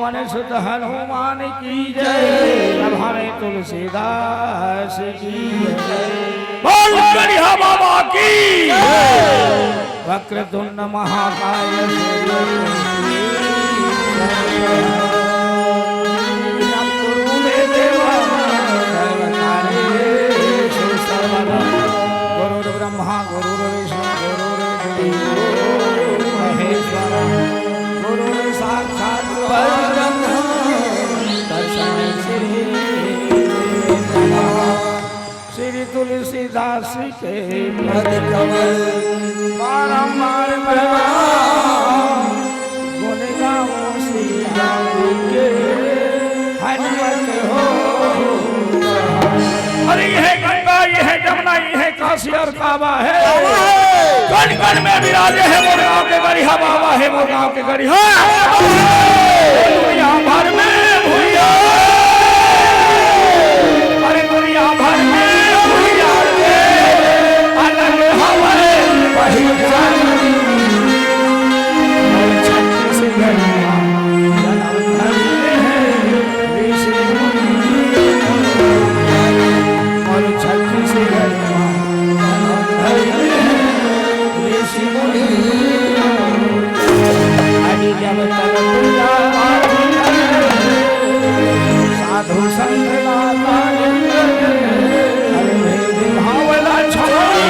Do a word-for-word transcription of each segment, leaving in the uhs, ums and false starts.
पवन सुत हनुमान की जय, भगवान तुलसीदास की जय। बोल गढ़िया बाबा की। वक्रतुंड महाकाय सूर्य कोटि सूर्य। कुरु मे देवा सर्व कार्येषु सर्वदा। गुरुर्ब्रह्मा गुरुर्विष्णु गुरुर्देवो महेश्वर। गुरु साक्षात परब्रह्म तस्मै श्री गुरवे नमः। श्री तुलसीदास के पद कमल बारंबार प्रणाम। गुण गाऊं श्री राम के हनुमत हो। अरे यह गंगा, यह जमुना, यह काशी और काबा है। कण कण में विराजे है मोर गांव के गढ़िया बाबा, है मोर गांव के गढ़िया। दुनिया भर में भुइया, अरे दुनिया भर में भुइया के अलग हवे पहचान। छत्तीसगढ़ में जन्म धन्य है ऋषि मुनि। और छत्तीसगढ़ में जन्म धन्य है ऋषि मुनि। अरे जब तक पूजा पाठ करे, साधु संत दाता जन करे, अरे भेद भावना छोड़ी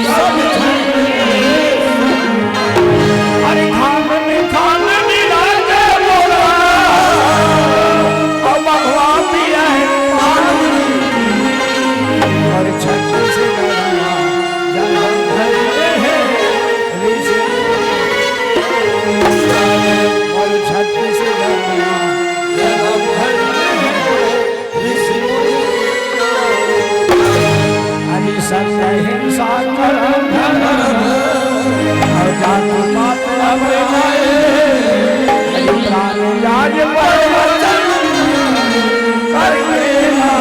सब अरे खान में खान मिला के बोला, अब बघवा पिया है पानी। और छत्तीसगढ़ में जन्म धन्य है ऋषि, और छत्तीसगढ़ में जन्म धन्य है ऋषि मुनि। अरे सत्य अहिंसा करम धर्म, और जात पात न बनाए। अरे प्राण त्याग पर वचन करके ना।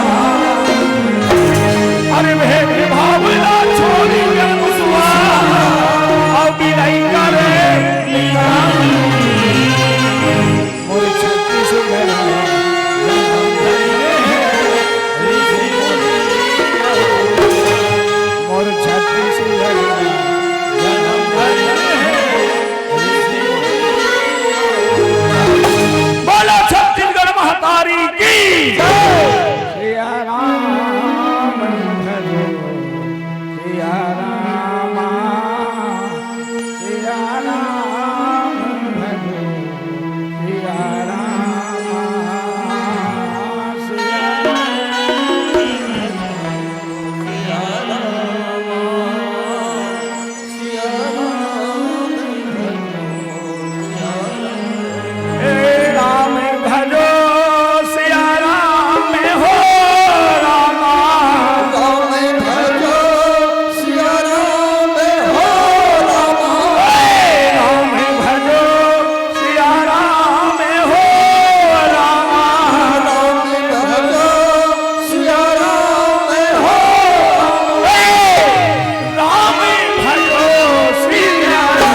अरे भेद भावना छोड़ी के मुसवा, अब विनय करे निदान। मोर छत्तीसगढ़ में जन्म धन्य है ऋषि मुनि। मोर छत्तीसगढ़ में जन्म धन्य है ऋषि मुनि। बोलो छत्तीसगढ़ महतारी की जय। सिया राम भजो, सिया राम, सिया राम भजो। सिया राम, सिया राम, सिया राम, सिया राम। ए राम भजो, सिया राम हो रामा। राम भजो, सिया राम हो रामा। ए राम भजो, सिया राम हो रामा। राम भजो, सिया राम हो रामा। ए राम भजो, सिया राम।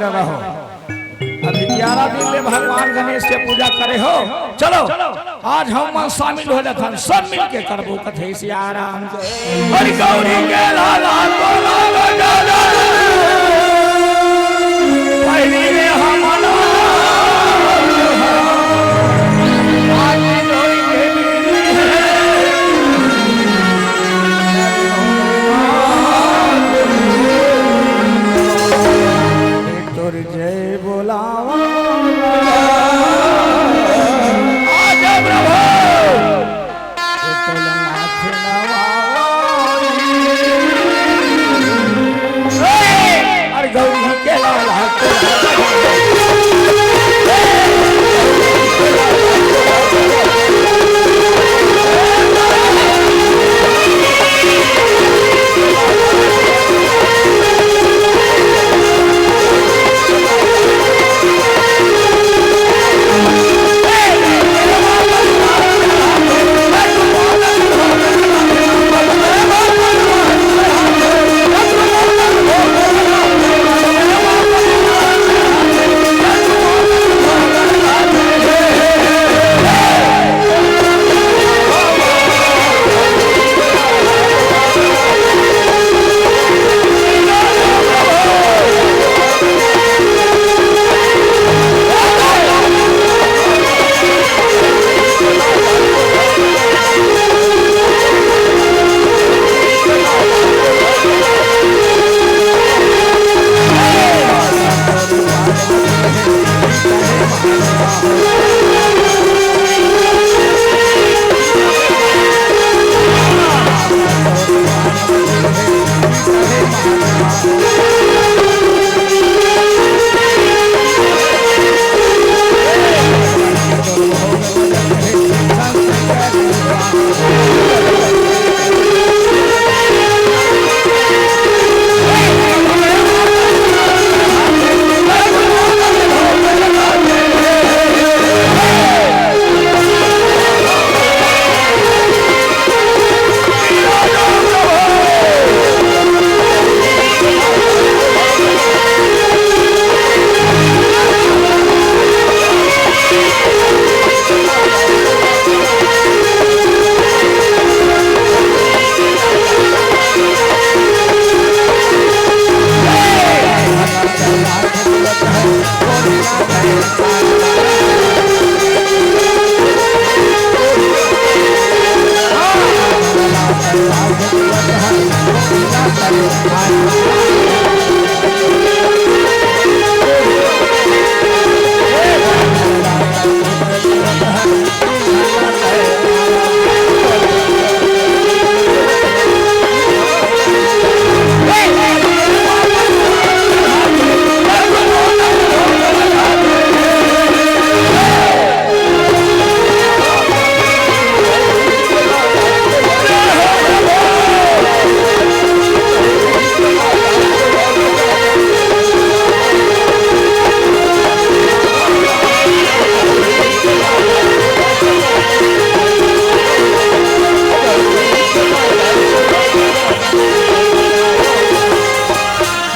रहो। अभी ग्यारह दिन ले भगवान गणेश के पूजा करे हो। चलो, आज हम मन शामिल हो जाथन, सब मिल के करबो कथे सियाराम। हरि गौरी के लाला को लाला गाला। पहली में हम आज गौरी के बीड़ी है। तोर जय बोलावा। आजा प्रभु। तोर माथे नवावा। अरे गौरी के लाला।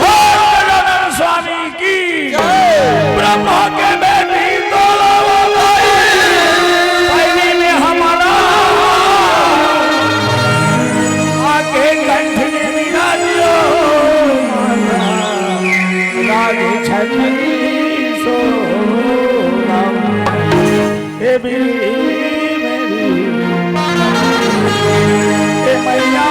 बोल गजानन स्वामी की। जय। ब्रह्मा के बेटी तोला भाई, पहली में हमारा आके कंठ में मिला दियो। राग छठी सोनम। ए बीड़ी मेरी, ए मैया।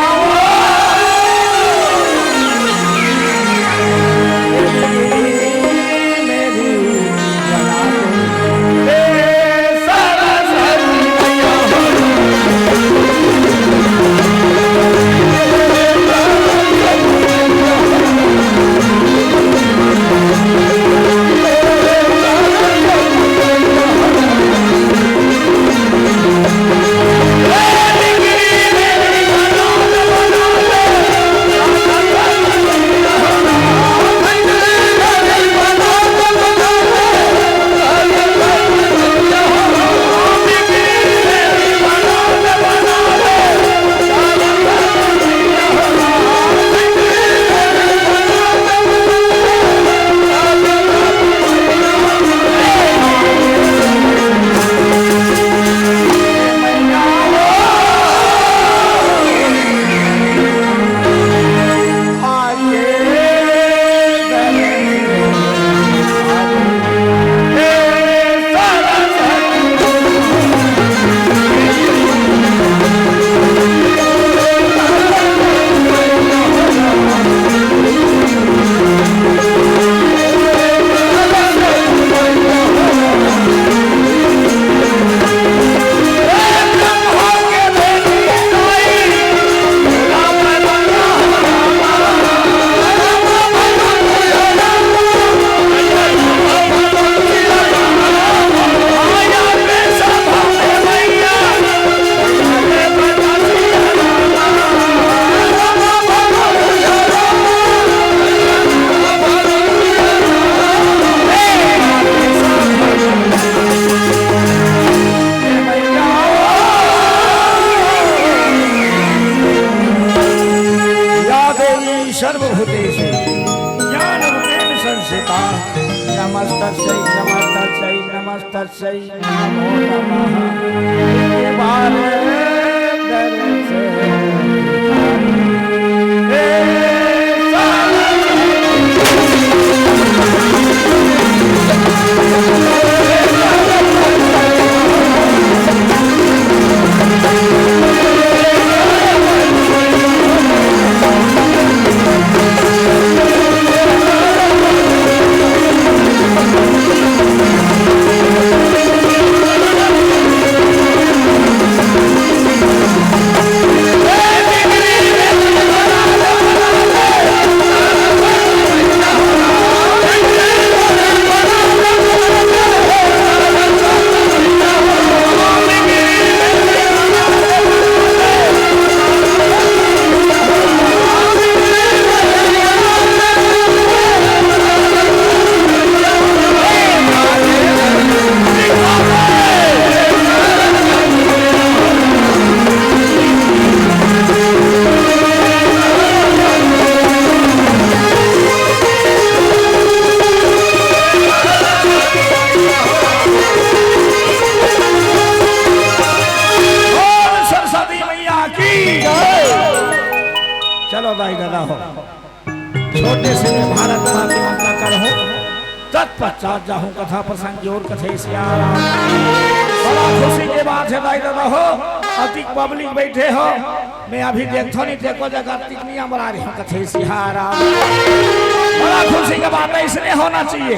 श्री नमो नमः। एक बार दर्शन बोल सरस्वती मैया की। चलो दाई ददा हो, छोटे से मैं भारत माँ की वंदना करहूँ, तत्पश्चात जाहूँ कथा प्रसंग की ओर। कथे सिया राम। बड़ा खुशी के बात हे दाई ददा हो, अतिक पब्लिक बैठे हो, मैं अभी देखथों नहीं, देखो जगह अतिक नहीं अमरा रहे हो। कथे सिया राम। बड़ा खुशी के बात हे, इसने होना चाहिए।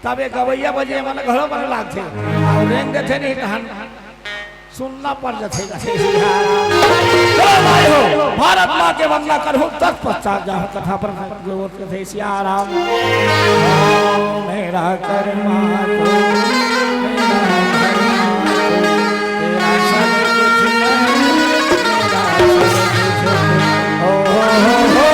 तब एक गवैया बजे मन घड़ो मन लागथे। अउ रेंग देथे नहीं तहन सुनना पड़ जाथे। कथे सिया राम। चलो भाई हो, भारत माँ के वंदना करहूँ, तत्पश्चात जाहूँ कथा पर। कथे सिया राम। मेरा कर्मा तो मेरा धर्मा तो, तेरा सब कुछ मैं, मेरा सब कुछ तू। ओ हो हो हो।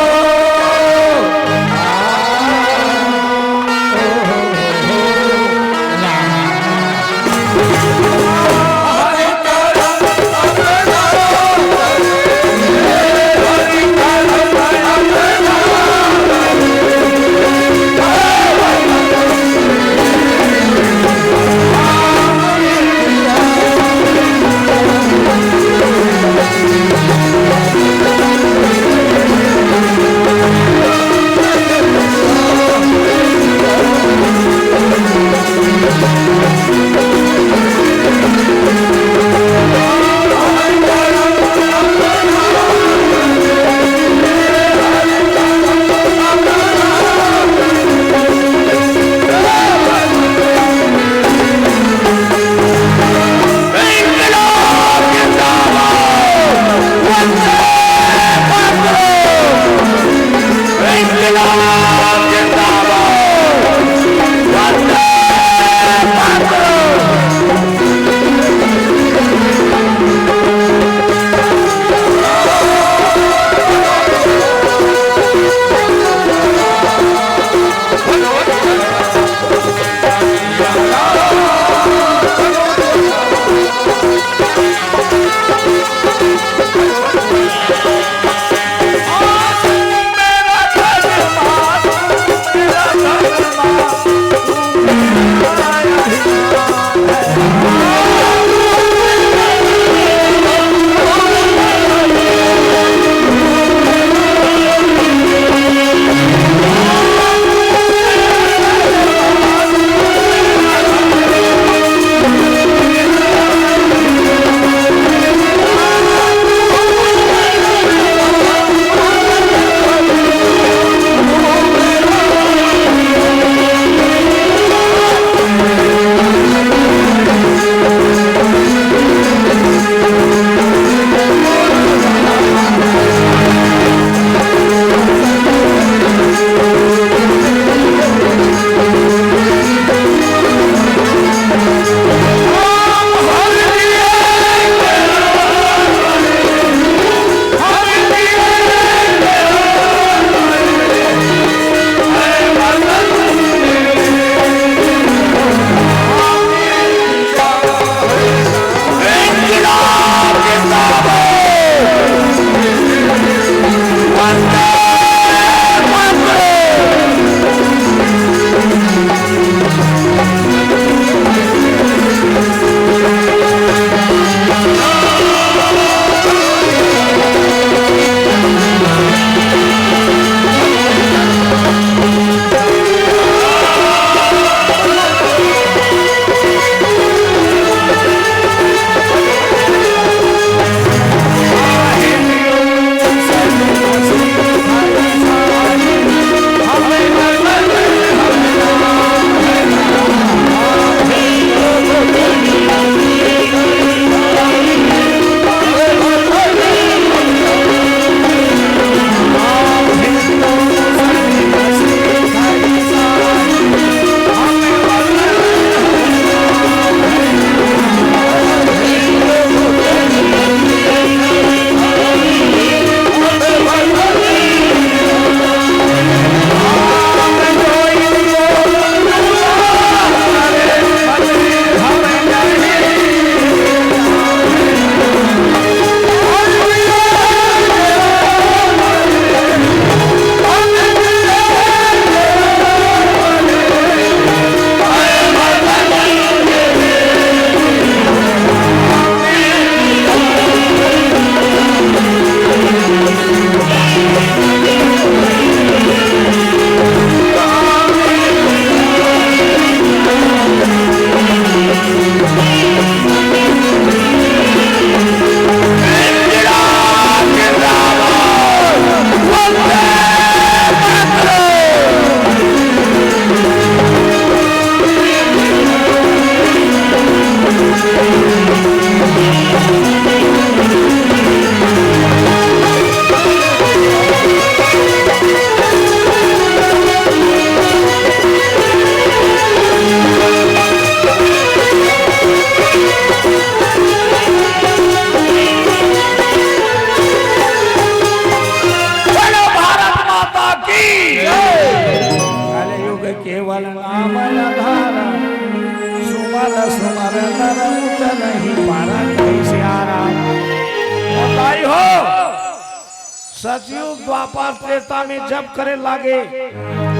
सतयुग, द्वापर, त्रेता में जप करे लागे,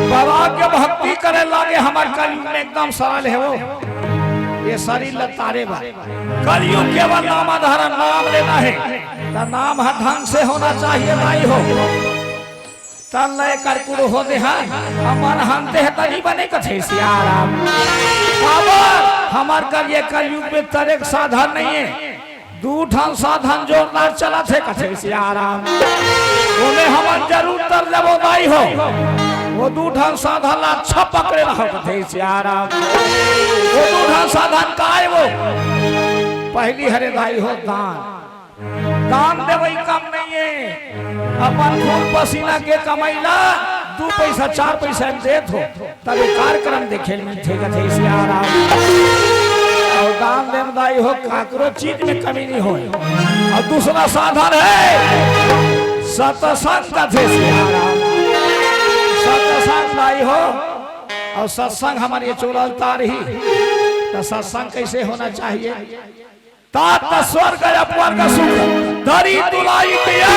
बाबा के भक्ति करे लागे, हमर कलयुग में एकदम सरल हे वो। ये शरीर ल तारे बर। कलयुग केवल नाम आधार, नाम लेना हे। त नाम ह ढंग से होना चाहिए, नहीं हो। तन ले कर कुल हो दे, हाँ, हमन हनते हे तनी बने कथे सियाराम। बाबा, हमर कल ये कलयुग में तरे के साधन नहीं हे। दू ठन साधन जोरदार चलत हे, कथे सियाराम। ओमे हमन जरूर तर जबो दाई हो। वो दू ठन साधन ला अच्छा पकड़े रहो, कथे सियाराम। वो दू ठन साधन काय वो? पहली हरे दाई हो दान। दान देवई कम नहीं हे। अपन खून पसीना के कमाई ला दू पैसा, चार पैसा में देत हो। तब ये कार्यक्रम देखे ल मिलथे, कथे सियाराम। अउ दान देन दाई हो, काकरो चीज में कमी नहीं होय। अउ दूसरा साधन हे सत्संग, कथे सियाराम। सत्संग दाई हो, अउ सत्संग हमर ये चोला उतार ही, त सत्संग कैसे होना चाहिए? तात स्वर्ग अपवर्ग सुख, धरी तुलाई पिया,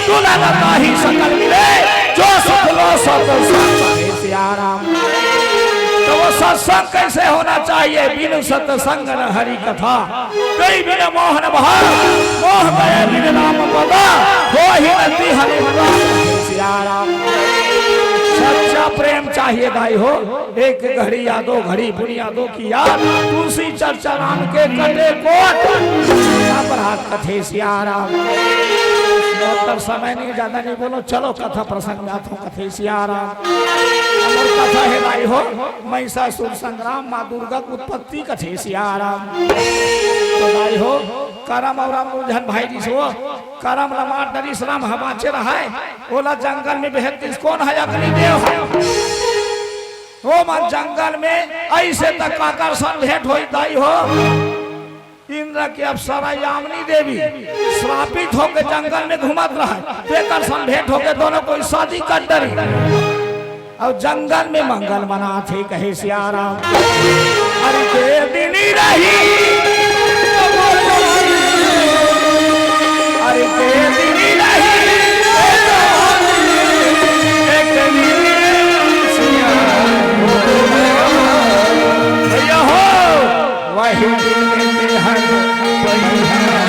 तुला न ताही सकल मिले, जो सुख लो सत संग। हे सियाराम। तो वो सत्संग कैसे होना चाहिए? बिनु सत्संग न हरि कथा, गई बिन मोहन भाव, मोह गए बिन राम पदा, हो ही नती हरि मता। हे सियाराम। सच्चा प्रेम चाहिए दाई हो, एक घड़ी या दो घड़ी पुनिया दो कि यार, तुलसी चर्चा नाम के कटे कोट। अपराध, कथे सियाराम। तब समय नहीं, ज्यादा नहीं बोलो, चलो कथा प्रसंग में आत हो, कथे सियाराम। अउ कथा हे दाई हो, महिषासुर संग्राम, माँ दुर्गा के उत्पत्ति, कथे सियाराम। तो दाई हो, करम अउ राम उलझन भाई जी से हो, करम ला मार डरिस, राम ह बाँचे रहय, ओला जंगल में भेज दिस। कोन हे? अग्निदेव हे। ओ मन जंगल में अइसे त काकर सन भेंट होई दाई हो। इंद्र के अप्सरा यामिनी देवी श्रापित होके जंगल में घूमत रहय, तेकर सन भेंट होके दोनों कोई शादी कर डरी। अउ जंगल में मंगल मनाथे, कहे सियाराम। अरे के दिन रही, अरे के दिन रही, एक दिन सियाराम। भैया हो, वही दिन हर वही दिन हर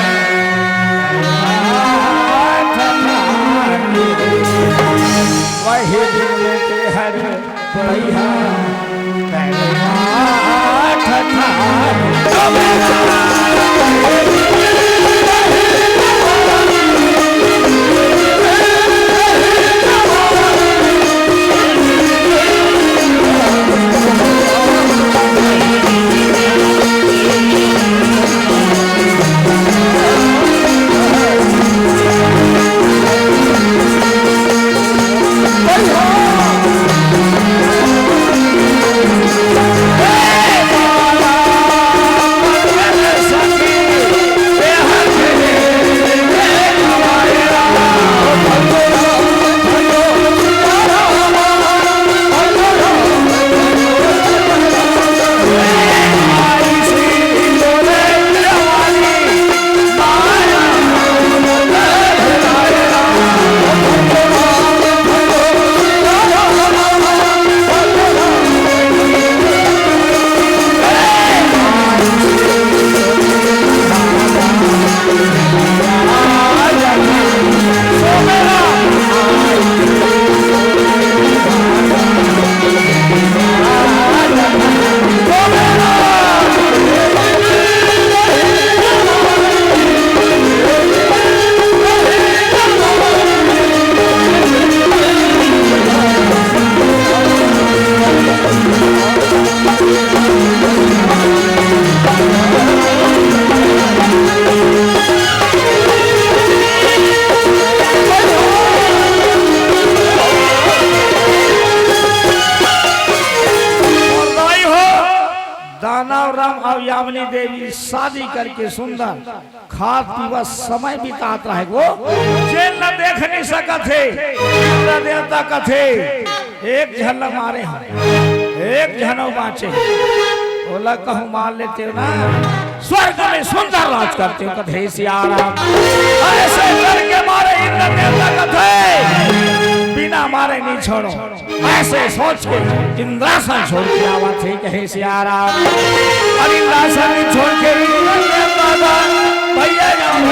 दानव राम अउ यामिनी देवी शादी करके सुंदर खात पीवत समय बितात रहे वो, जेन ला देख नहीं सकत हे, इंद्र देवता कथे, एक झन ला मारे हंव, एक झन अउ बाँचे हे, ओला कहूँ मार लेते ना, स्वर्ग में सुंदर राज करते हो, कथे सियाराम। ऐसे करके मारे इंद्र देवता कथे, बिना मारे नहीं छोड़ो। ऐसे सोच के इंद्रासन छोड़ के आवा थे, कहे सियाराम। और इंद्रासन छोड़ के इंद्र देवता का भैया राम।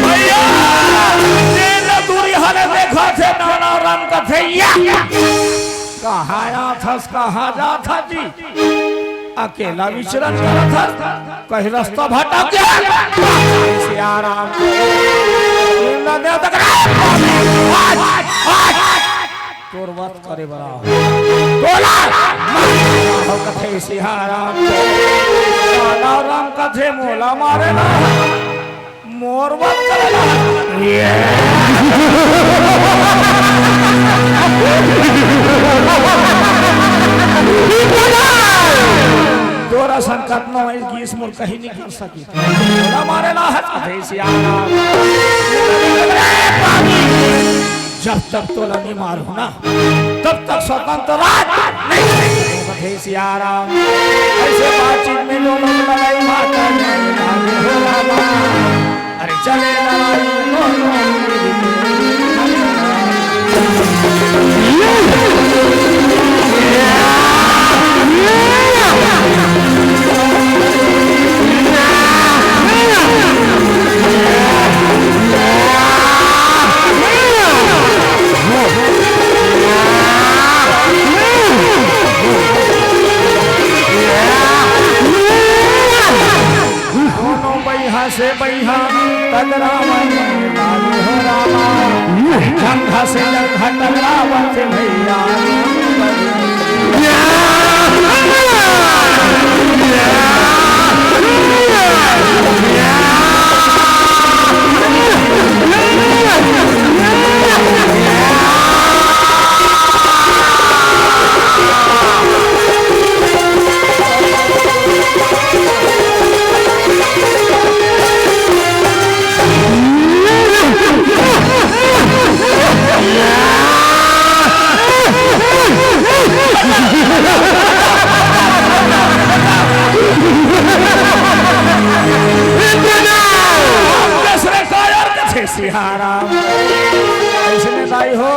भैया, तेन दूरी हले देखा थे, नाना राम कथे या। कहाँ आथस, कहाँ जाथा जी? अकेला विचरण करत हस, कहीं रास्ता भटक गया। सियाराम। आज, आज, आज। तोर वध करे बरा हो। तोला मारे बरा हो कथे सियाराम। काला राम कथे मोला मारे ना। मोर वध करे ना। ये। तोर असन कतना होइस मोर कहीं नहीं कर सकी। तोला मारे ना हस कथे सियाराम। जब तक तोला नहीं मारू ना, तब तक स्वतंत्र राज नहीं। कथे सियाराम। ऐसे बातचीत में दोनों लड़ाई माता हो रामा। अरे चले लड़ाई दोनों। दोनों बइहा से बइहा टकरावन लागे हो रामा। जंघा से जंघा टकरावत भैया। ऐसे में दाई हो,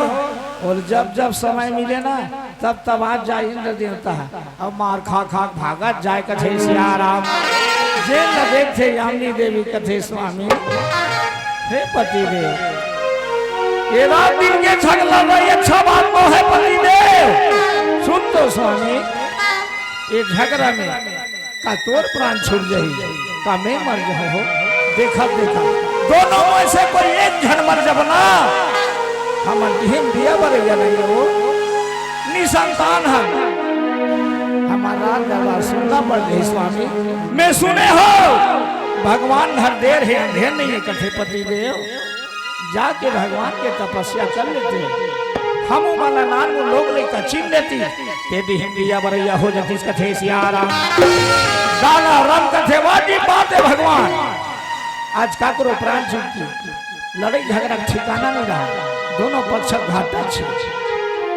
और जब जब समय मिले ना, तब तब आ जा इंद्र देवता। अब मार खा खा भागत जाय कथे सियाराम। जेन ल देखथे यामिनी देवी कथे स्वामी, हे पति देव, ये रात दिन के झगड़ा नहीं अच्छा बात तो है पति देव। सुन तो स्वामी, ये झगड़ा में का तोर प्राण छूट जाही, का मैं मर जाहूं हो? देखा, देखा, दोनों में से कोई एक झन मर जब ना, हमन दिहिन दिया बरैया नहीं हो, निसंतान हन। हमारा दरबार सुनना पड़ गई स्वामी। मैं सुने हो, भगवान घर देर है, अंधेर नहीं है, कथे पति देव। जाके भगवान के तपस्या कर लेते। हम मन नान लोग ले कचिन लेती। ते दिहिन दिया बरैया हो जतिस कथे सियाराम। दाना राम कथे वाजी बात है भगवान। आज काकरो प्राण छूट की लड़ाई झगड़ा के ठिकाना नहीं रहा। दोनों पक्ष घाटा छे।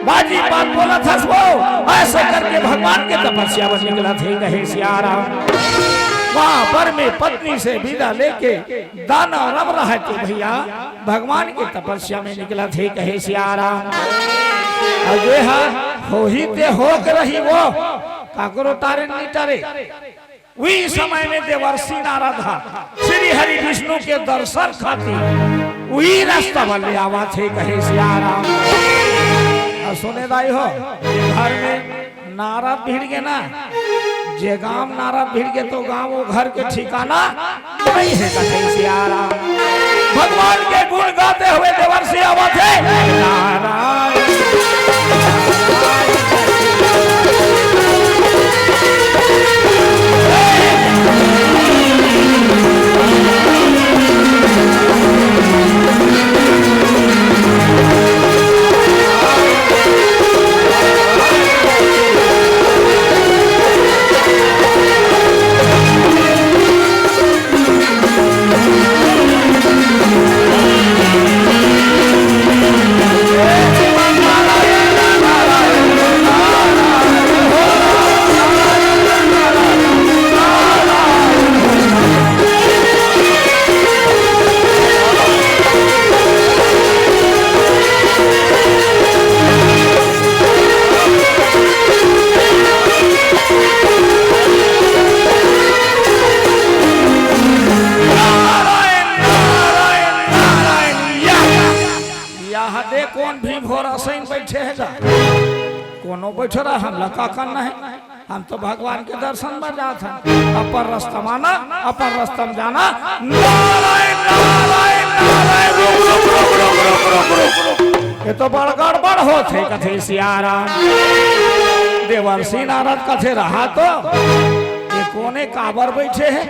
वाजी बात बोला था वो। ऐसे करके भगवान के तपस्या पर निकला थे कहे सियाराम। वहां पर में पत्नी से विदा लेके दाना राम रहा के भैया भगवान के तपस्या में निकला थे कहे सियाराम। और ये हा होही ते हो के रही वो, काकरो टारे नहीं टारे। उही समय में देवर्षि नारद हा श्री हरि विष्णु के दर्शन खातिर उही रास्ता बले आवत हे, कहे सिया राम। अउ सुने दाई हो, घर में नारद भिड़ गे ना, जे गांव नारद भिड़ गे तो गांव वो घर के ठिकाना नहीं हे, कथे सिया राम। भगवान के गुण गाते हुए देवर्षि आवत हे। नारायण। नारायण, नारायण, नारायण, या। यहाँ दे कौन भी भोरा सैन बैठे हे गा? कोनो बैठे रहा, हमला का करना हे? हम तो भगवान के दर्शन बर जात हन। अपन रस्ता माना, अपन रस्ता म जाना। नारायण, नारायण, नारायण, रुक, रुक, रुक। ये तो बड़ गड़बड़ होत हे, कथे सिया राम। देवर्षि नारद कथे रहा तो, ये कोने काबर बैठे हे?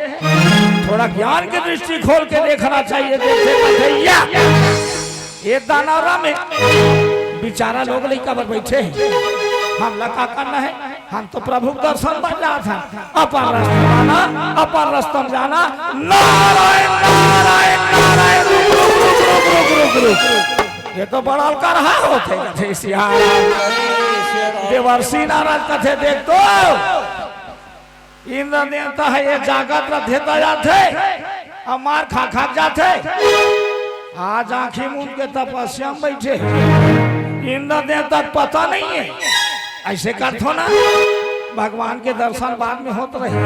थोड़ा ज्ञान के दृष्टि खोल के देखना चाहिए। देखे कथे या। ये दानव राम हे, बिचारा लोग लइका बर बैठे हे, हमला का करना हे? हम तो प्रभु के दर्शन बर जात हन। अपन रस्ता जाना, अपन रस्ता म जाना। नारायण, नारायण, नारायण, रुक, रुक, रुक। ये तो बड़ा अलकरहा होत हे, कथे सिया राम। देवर्षि नारद कथे, देख तो, इंद्र देवता हे, ये जागत रथे त जाथे, अउ मार खा खा के जाथे। आज आंखी मूंद के तपस्या म बैठे हे। इंद्र देवता के पता नहीं हे, ऐसे करथो ना, भगवान के दर्शन बाद में होत रहे।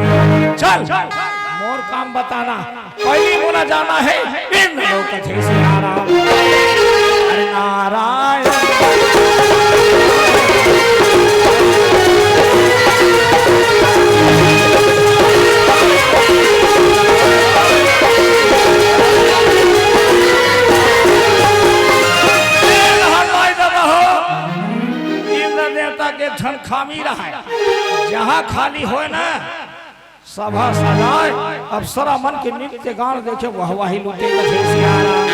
चल, मोर काम बताना, पहली मोला जाना हे इंद्र लोक कथे सिया राम। अरे नारायण। इंद्र देवता के झन खामी रहे, जहाँ खाली होय ना, सभा सजाय, अप्सरा मन के नृत्य गान देखे, वाहवाही लूटे, कथे सिया राम।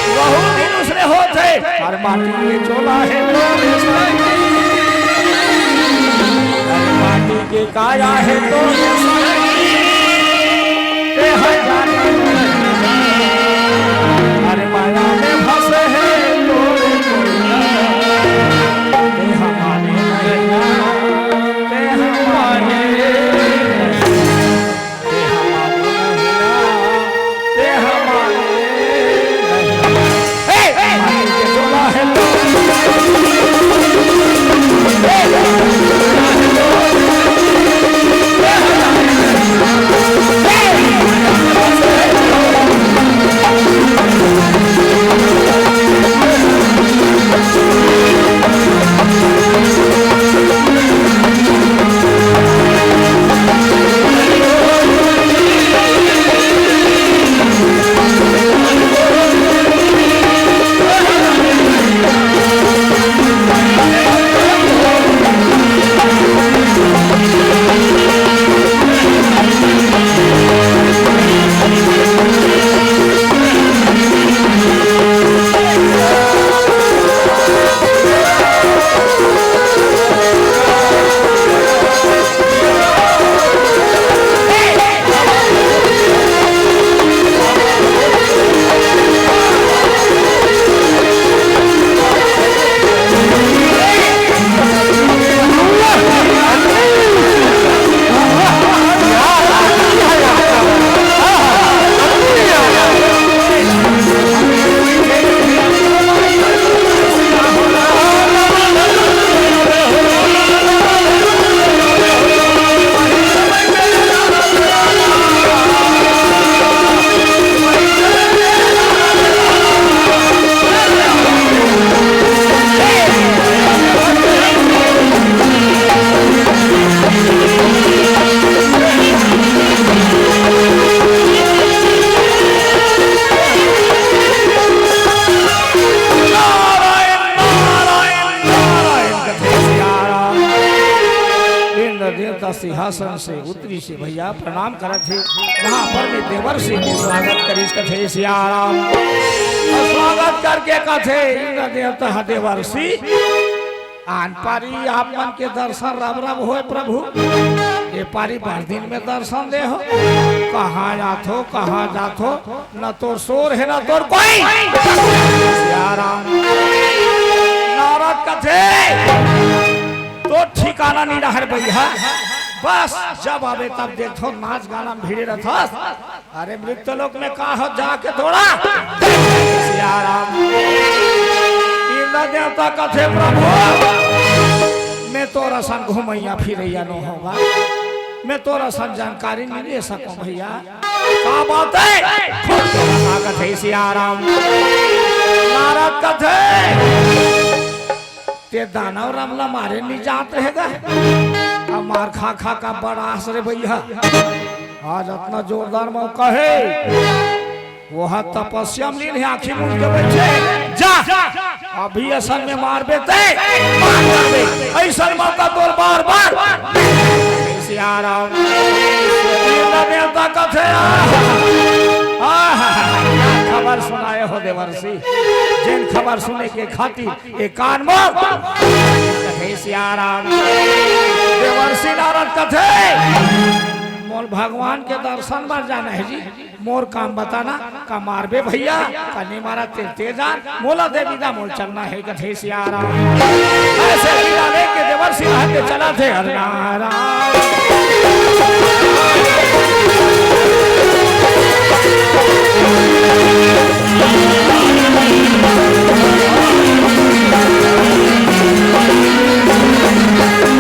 वहू दिन उसने होत हे, अरे माटी के चोला हे तो रे संगी, अरे माटी के काया हे तो रे संगी, ते ह जाने नहीं, अरे माया में फंसे हे तो रे संगी, ते ह माने नहीं ना, ते ह माने नहीं। सिंहासन से उतरिस हे भैया, प्रणाम करत हे। वहां पर में देवर्षि के स्वागत करिस, कथे सियाराम। अउ स्वागत करके कथे, इंद्र देवता ह देवर्षि, आन पारी आप मन के दर्शन रब रब होय प्रभु, ए पारी भर दिन में दर्शन दे हो। कहाँ जाथो, कहाँ जाथो, न तोर सोर हे, न तोर कोई। सियाराम। नारद कथे, तोर ठिकाना नइ रहय भैया। बस जब आबे तब देखथों, नाच गाना में भिड़े रहिथस। अरे मृत्यु लोक में का हो जाके थोड़ा। सियाराम। इंद्र देवता कथे, प्रभु, मैं तोर असन घुमइया फिरइया नोहंव गा, मैं तोर असन जानकारी नइ ले सकंव भैया। का बात हे? खुल के बता, कथे सियाराम। नारद कथे, ते दानव राम ला मारे नइ जानत रहे गा। अब मार खा खा का बड़ा आस रे भैया। आज अतना जोरदार मौका हे। वो ह तपस्या में लीन हे, आंखी मूंद के बइठे। जा, अभी असन में मारबे ते, मार डारबे। अइसन मौका तोर बार बार। सियाराम। इंद्र देवता कथे, आहा, आहा, खबर सुनाए हो देवर्षि, जेन खबर सुने के खातिर ए कान मोर। कथे सियाराम। देवर्षि नारद कथे, मोर भगवान के दर्शन बर जाना हे जी। मोर काम बताना, का मारबे भैया, का नइ मारस ते, ते जान, मोला दे बिदा, मोर चलना हे, कथे सियाराम। अइसे बिदा लेके देवर्षि नारद के चलत हे, हर नारायण।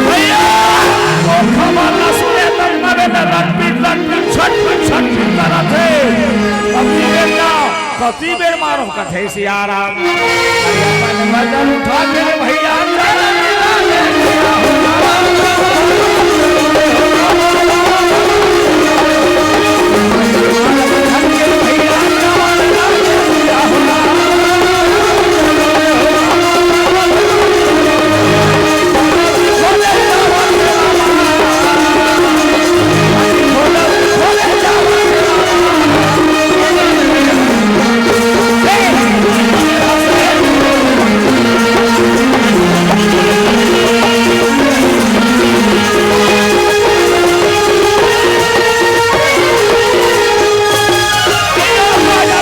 भैया, वो खबर न सुने तक मरे न लटपिट लटपिट छटपिट छटपिट करत हे। अब ये ना कति बेर मारो कथे सियाराम। अरे अपन वजन उठा के रे भैया, चल रे भैया।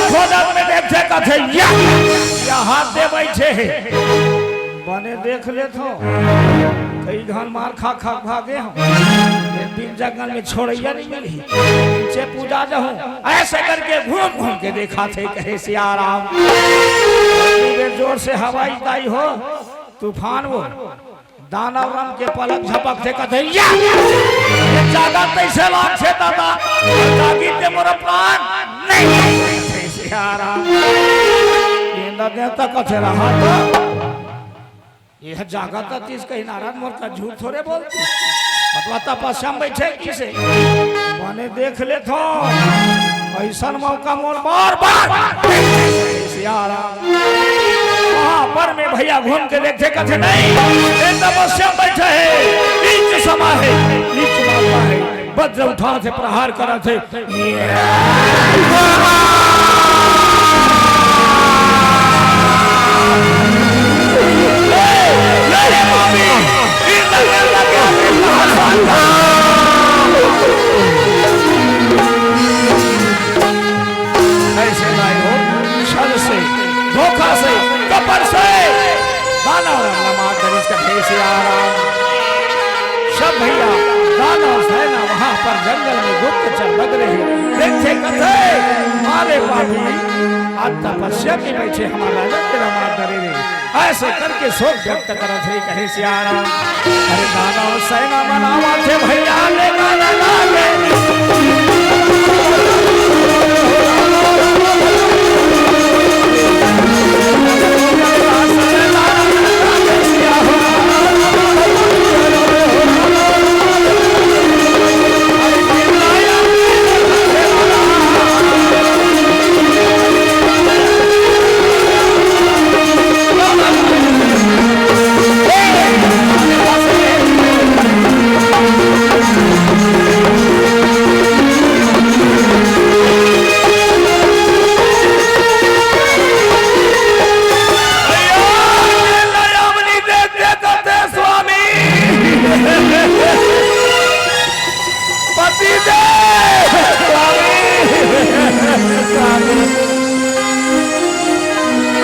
खोदत में देखथे कथे, या, या हाथ दे बइठे हे। बने देख लेथों, कई घन मार खा खा भागे हों। ये बिन जंगल में छोड़इया नइ मिलही। नीचे पूजा जाहूं, अइसे करके घूम घूम के देखथे, कहे सियाराम। जोर से हवाई ताई हो, तूफान वो, दानव राम के पलक झपकथे, कथे, या! ये जागत तइसे लागथे दादा, जागी ते मोर प्राण नहीं। सियाराम। इंद्र देवता कथे रहा तो ये जागत अतिस कही नारद मोर का झूठ थोरे बोलतिस। मतलब तपस्या में बइठे किसे? बने देख लेथों। अइसन मौका मोर बार बार। सियाराम। वहां पर में भैया घूम के देखथे कथे नहीं। ये तपस्या में बइठे हे। नीच समा हे। नीच माता हे। वज्र उठाथे, प्रहार करथे। ऐसे लाए हो, छल से, धोखा से, कपट से, दानव राम ला मार डारिस कथे सियाराम। सब भैया, दानव सेना वहां पर जंगल में गुप्तचर बगरे हे। देखथे कथे, मारे पापी, आज तपस्या में बइठे हमर राजा के ला मार डारे रे। अइसे करके शोक व्यक्त करथे, कहे सियाराम। अरे दानव सेना मन आवथे भैया, ले गाना लागे।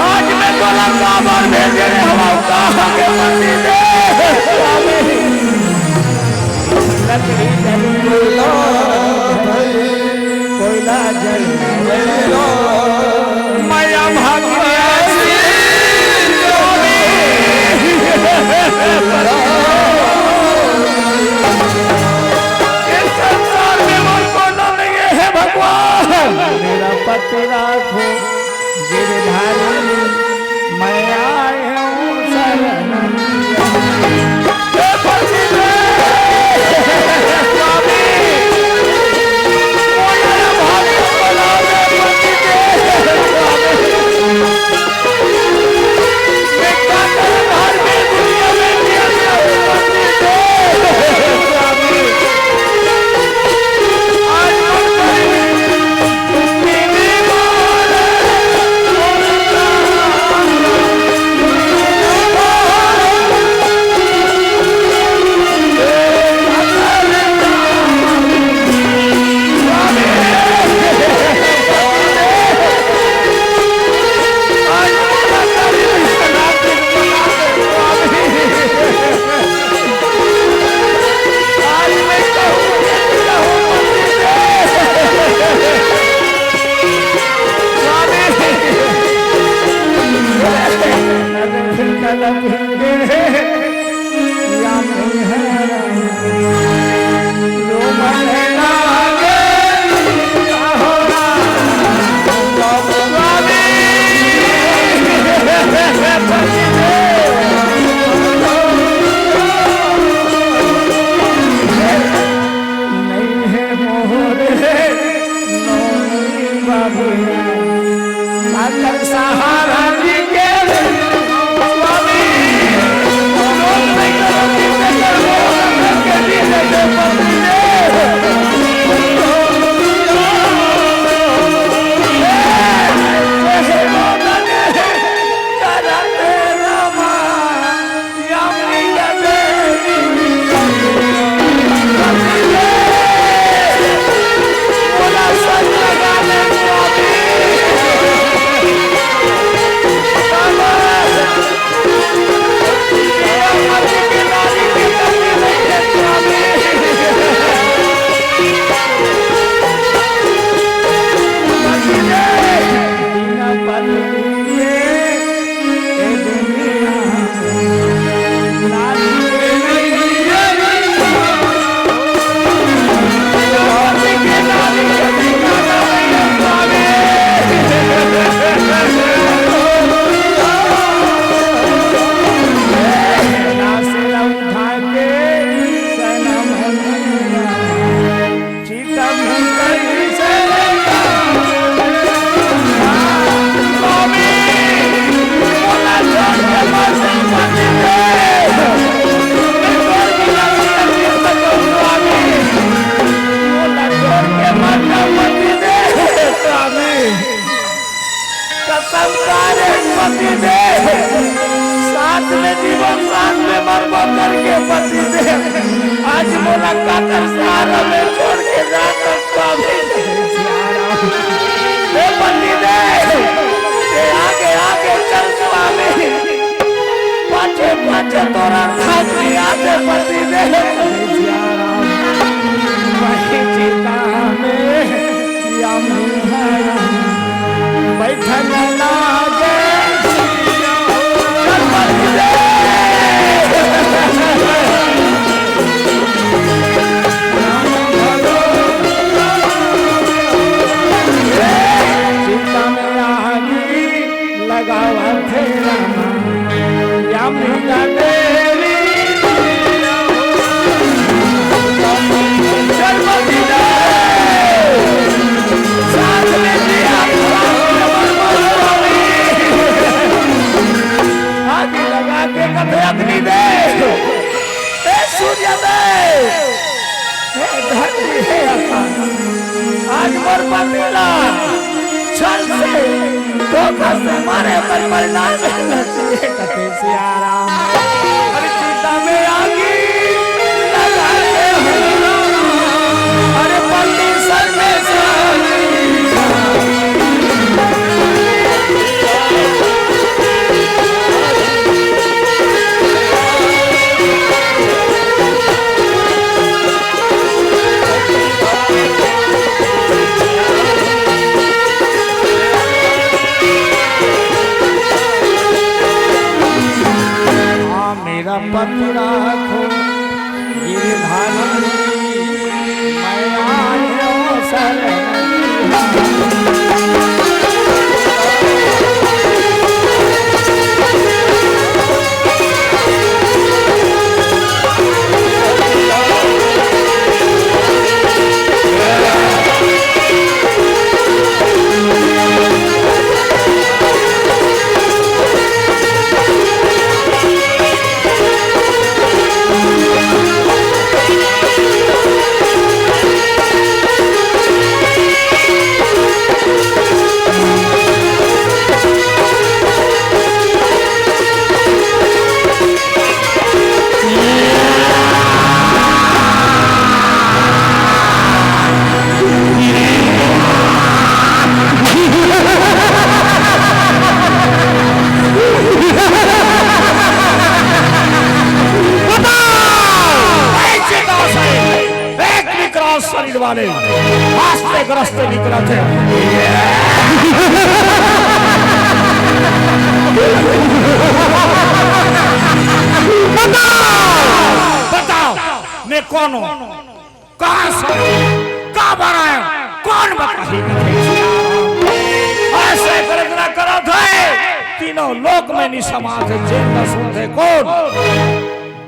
आज मैं तोला काबर भेजे रे हवं, कहाँ के पति दे? स्वामी, लकड़ी जल कोयला, कोयला जल कोयला। मैं अभागी स्वामी। इस संसार में मोर कोनो नइ हे भगवान। मेरा पति राखो गिरधारी, मैं आए हूँ शरण। हे पति देव, स्वामी, मोला भारी बना दे पति देव, स्वामी। कसम खा रे पति देव, साथ में जीवन, साथ में मरबो करके पति देव, आज मोला काकर सहारा में छोड़ के जात हस स्वामी। हे पति देव, हे आगे आगे चल स्वामी, पाछे पाछे तोर साथ में आते पति देव। वही चिता में बैठन लागे। चिता में आगी लगावत हे रामा। या मृदा देवी, आग लगा के कथे अग्नि दे। हे सूर्य दे, हे धरती, हे आकाश, आज मोर पति ला छल से, धोखा से मारे पर परिणाम मिलना चाहिए। कथे सियाराम। अरे चिता में आगी लगा के हूँ। अरे पति पति राखो गिरधारी, मैं आयो शरण। एक विकराल शरीर वाले, हास्यग्रस्त विकराल थे। बताओ, बताओ, मैं कौन हूँ? कहाँ से आया? कहाँ पर आया? कौन बताही? ऐसे गर्जना करत हे, तीनों लोक में निसमाथ हे, जेन न सुनथे कोन?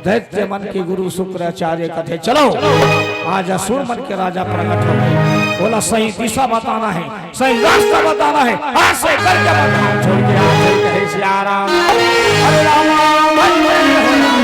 दैत्य मन के गुरु शुक्राचार्य कथे, चलो, आज असुर मन के राजा प्रकट हो गए, ओला सही दिशा बताना हे, सही रास्ता बताना हे, आज से करके बताओ, छोड़ के हाथ से कहे सिया राम। हरे राम, हरे राम, हरे राम।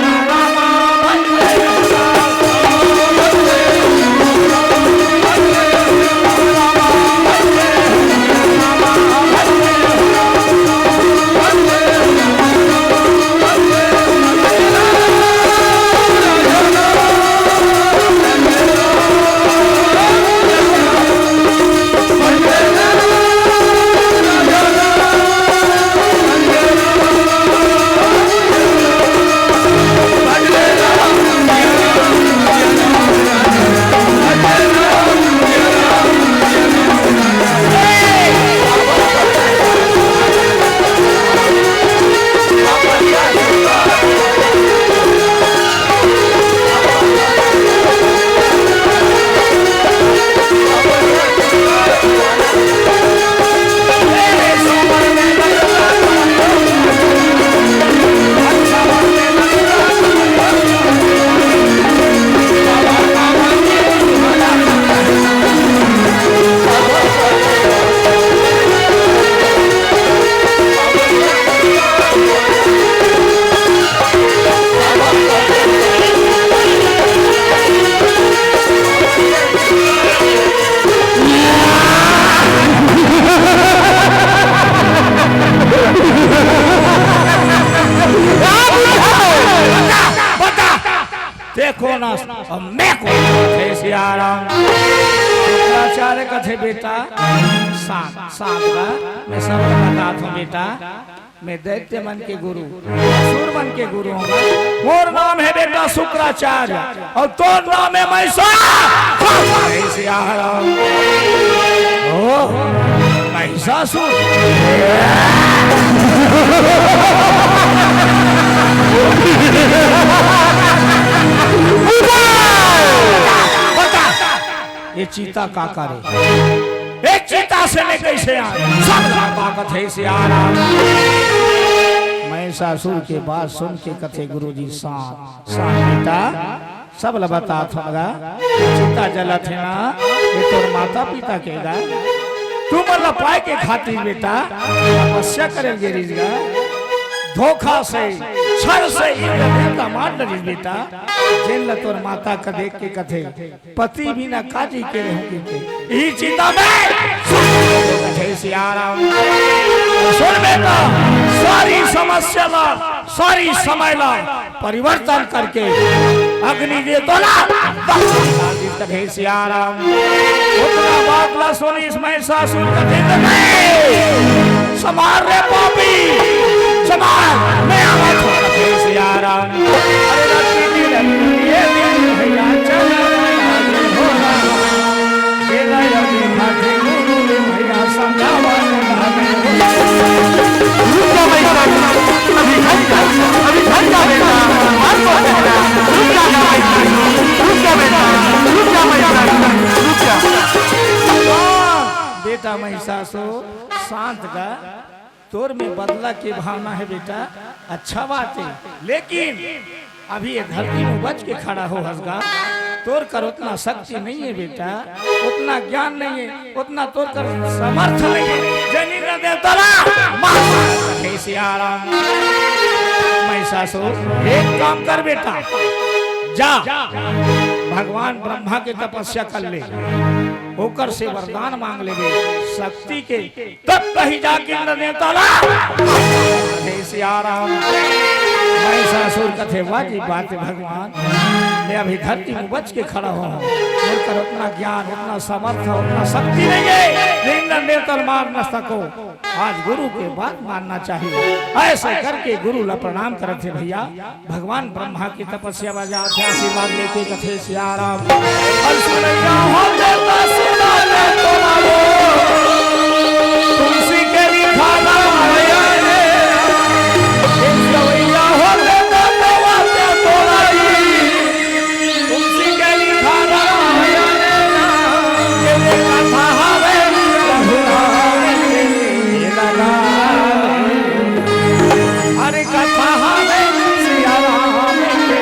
देखो ना, अब मैं कौन हूँ? हे सिया राम, शुक्राचार्य कथे, बेटा, शांत, शांत रह, मैं सब बतात हूँ बेटा। मैं दैत्य मन के गुरु, असुर मन के गुरु हूँ। मोर नाम हे बेटा शुक्राचार्य, अउ तोर नाम हे महिषा-, हे सिया राम। ओ, महिषासुर। बता, ये चिता का करे? ये चिता से मैं कैसे आया? सब ताकत हे सिया राम। महिषासुर के बात सुन के कथे गुरु जी, शांत, शांत बेटा, सब ल बतात हँव गा। चिता जलत हे ना, ये तोर माता पिता के गा। तुमन ल पाए के खातिर बेटा तपस्या करे गे रिहिस गा। धोखा से, छल से इंद्र देवता मार डरिस बेटा। जेन ल तोर माता का देख के कथे, पति बिना काजी के रहूं किनके। इही चिता में हे सिया राम। सुन बेटा, सारी समस्या ला, सारी समय ला परिवर्तन करके अग्नि दे तोला। हे सिया राम। उतना बात ला सुनिस महिषासुर कथे नहीं। संभार रे पापी, संभार, मैं आवत हँव। हे सिया राम। अरे रति बिरति ये दिन भैया चला, ये नया दिन हाथे गुरु भैया समझावा। रुक जा भाई साहब, अभी घर जा, अभी घर जा बेटा, घर को बेटा महिषासुर, शांत गा, तोर में बदला के भावना हे बेटा, अच्छा बात हे, लेकिन अभी ये धरती में बच के खड़ा हो हस गा, तोर कर उतना शक्ति नहीं हे बेटा, उतना ज्ञान नहीं हे, उतना तोर कर समर्थ नहीं हे। जय इंद्र देवता ला, मार मार। हे सिया राम। महिषासुर, एक काम कर बेटा, जा भगवान ब्रह्मा के तपस्या कर ले, ओकर से वरदान मांग लेबे शक्ति के, तब कहीं जाके इंद्र देवता ला। हे सिया राम। महिषासुर कथे, वाह जी बात हे भगवान, मैं अभी धरती में बच के खड़ा हूँ, मोर कर उतना ज्ञान, उतना समर्थ, उतना शक्ति नहीं हे, इंद्र देवता ला मार न सको। आज गुरु के बात मानना चाहिए। ऐसे करके गुरु ला प्रणाम करत हे भैया। भगवान ब्रह्मा की तपस्या बजा के आशीर्वाद लेके कथे सिया राम। और सुनैया हो देवता सुना दे तुम्हारो। तुलसी के लिखा रामायण। एक गवैया हो देवता गवाते तुम्हारी। तुलसी के लिखा रामायण। ये कथा हवे रघुराम के। हरि कथा हवे सिया राम के।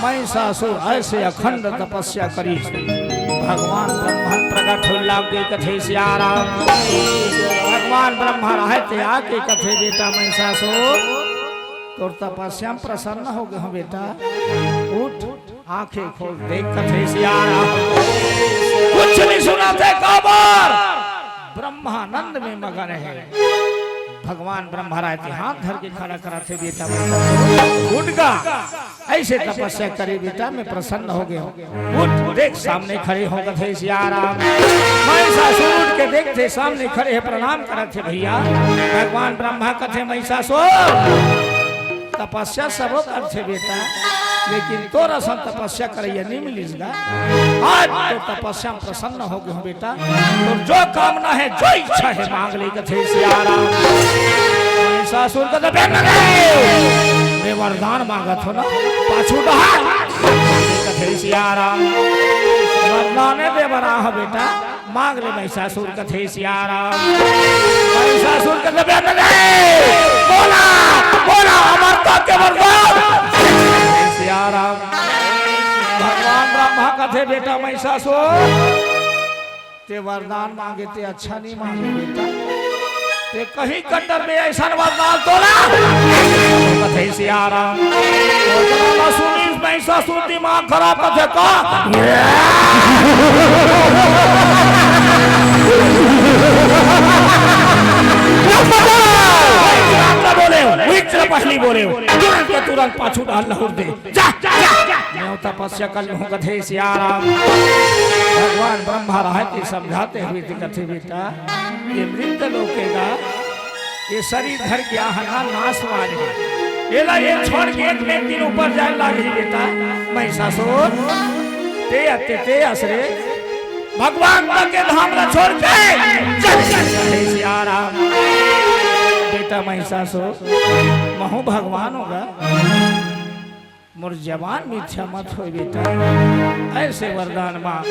महिषासुर ऐसे अखंड तपस्या करिस, भगवान ब्रह्मन प्रकट होय लाग गे, कथे सिया राम। भगवान ब्रह्मा रहय ते आके कथे, बेटा महिषासुर, तोर तपस्या में प्रसन्न हो गे हों बेटा, उठ, आंखें खोल, देख, कथे सिया राम। कुछ नहीं सुनाथे, काबर ब्रह्मानंद में मगन हे। भगवान ब्रह्मा रहय ते हाथ धर के खड़ा करथे, बेटा महिषासुर, उठ गा। ऐसे तपस्या करे बेटा, मैं प्रसन्न हो गे हों। उठ, देख, सामने खड़े हों, कथे सिया राम। महिषासुर उठ के देखथे, सामने खड़े हे, प्रणाम करथे भैया। भगवान ब्रह्मा कथे, महिषासुर, तपस्या सबो करथे बेटा, लेकिन तोर असन तपस्या करइया नइ मिलिस गा। आज तो तपस्या में प्रसन्न हो गे हों बेटा, तोर जो कामना हे, जो इच्छा हे, मांग ले, कथे सिया राम। महिषासुर कथे, "बे नरे, मैं वरदान मांगत हों ना, पाछू डहर।" कथे सिया राम, "वरदान दे बर आय हंव बेटा, मांग ले महिषासुर," कथे सिया राम। महिषासुर कथे, "बे नरे, बोला, बोला, अमरता के वरदान।" कथे सिया राम। भगवान ब्रह्मा कथे, "बेटा महिषासुर, ते वरदान मांगे ते अच्छा नइ मांगे बेटा, ते कहीं कन्नड़ में अइसन वरदान तोला।" कथे सिया राम, वरदान सुनिस महिषासुर दिमाग खराब कथे का। बोले, विचित्र पहली बोले, तुरंत के तुरंत पाछू डहर लहुर दे। जा, जा, जा, जा। मैं तपस्या कर लूं, कथे सिया राम। भगवान ब्रह्मा रहय ते समझाते हुए ते कथे, "बेटा, ये मृत लोक हे गा, ये शरीर धर के आय हन ना, नाशवान हे।" एला ये छोड़ के एक ने एक दिन ऊपर जाए लागही बेटा। महिषासुर, ते अते ते असरे भगवान तक के धाम ला छोड़ के चल, चल, चल, हे सिया राम। बेटा महिषासुर, महू भगवान होगा, मोर जबान मिथ्या मत होय बेटा। ऐसे वरदान मांग,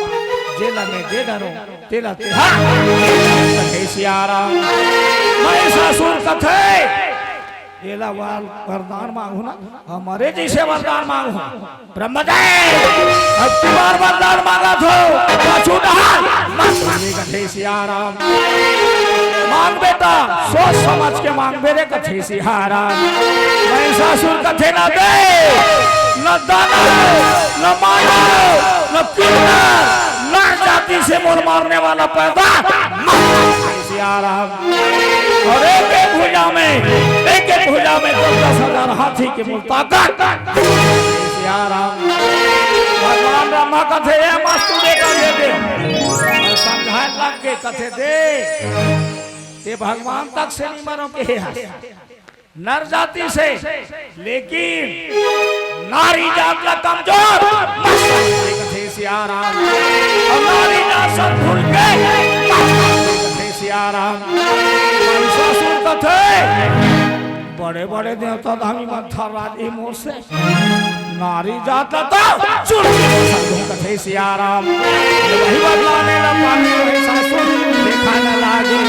जेला मैं दे डरूं, तेला ते, हाँ, हे सिया राम। महिषासुर कथे, एला वर-, वरदान मांगहू ना, हमरे जैसे वरदान मांगहू। ब्रह्मदेव, अब की बार वरदान मांगत हो, पाछू डहर, मत मांगे कथे सिया राम। मांग बेटा, सोच समझ के मांगबे रे कथे सिया राम। महिषासुर कथे न दे, न दानव, न मानव, न किन्नर, नर जाति से मोर मारने वाला पैदा मत कर सिया राम। और एक एक भुजा में, एक एक भुजा में दस दस हजार हाथी के मोर ताकत। सिया राम। भगवान ब्रह्मा कथे, "ए मस्तु बेटा, दे दे।" और समझाए लग के कथे, "दे, ते भगवान तक से नहीं मरो के हे हस।" नर जाति से, लेकिन नारी जात ला कमजोर मत समझ कथे सिया राम। और नारी जात से भूल के मत समझ कथे सिया राम। महिषासुर कथे, बड़े बड़े देवता धामी मन थर्रा दिही मोर से। नारी जात ला तो चुटकी में समझे कथे सिया राम। वही बदला में न पानी वही सासु देखा न लागे।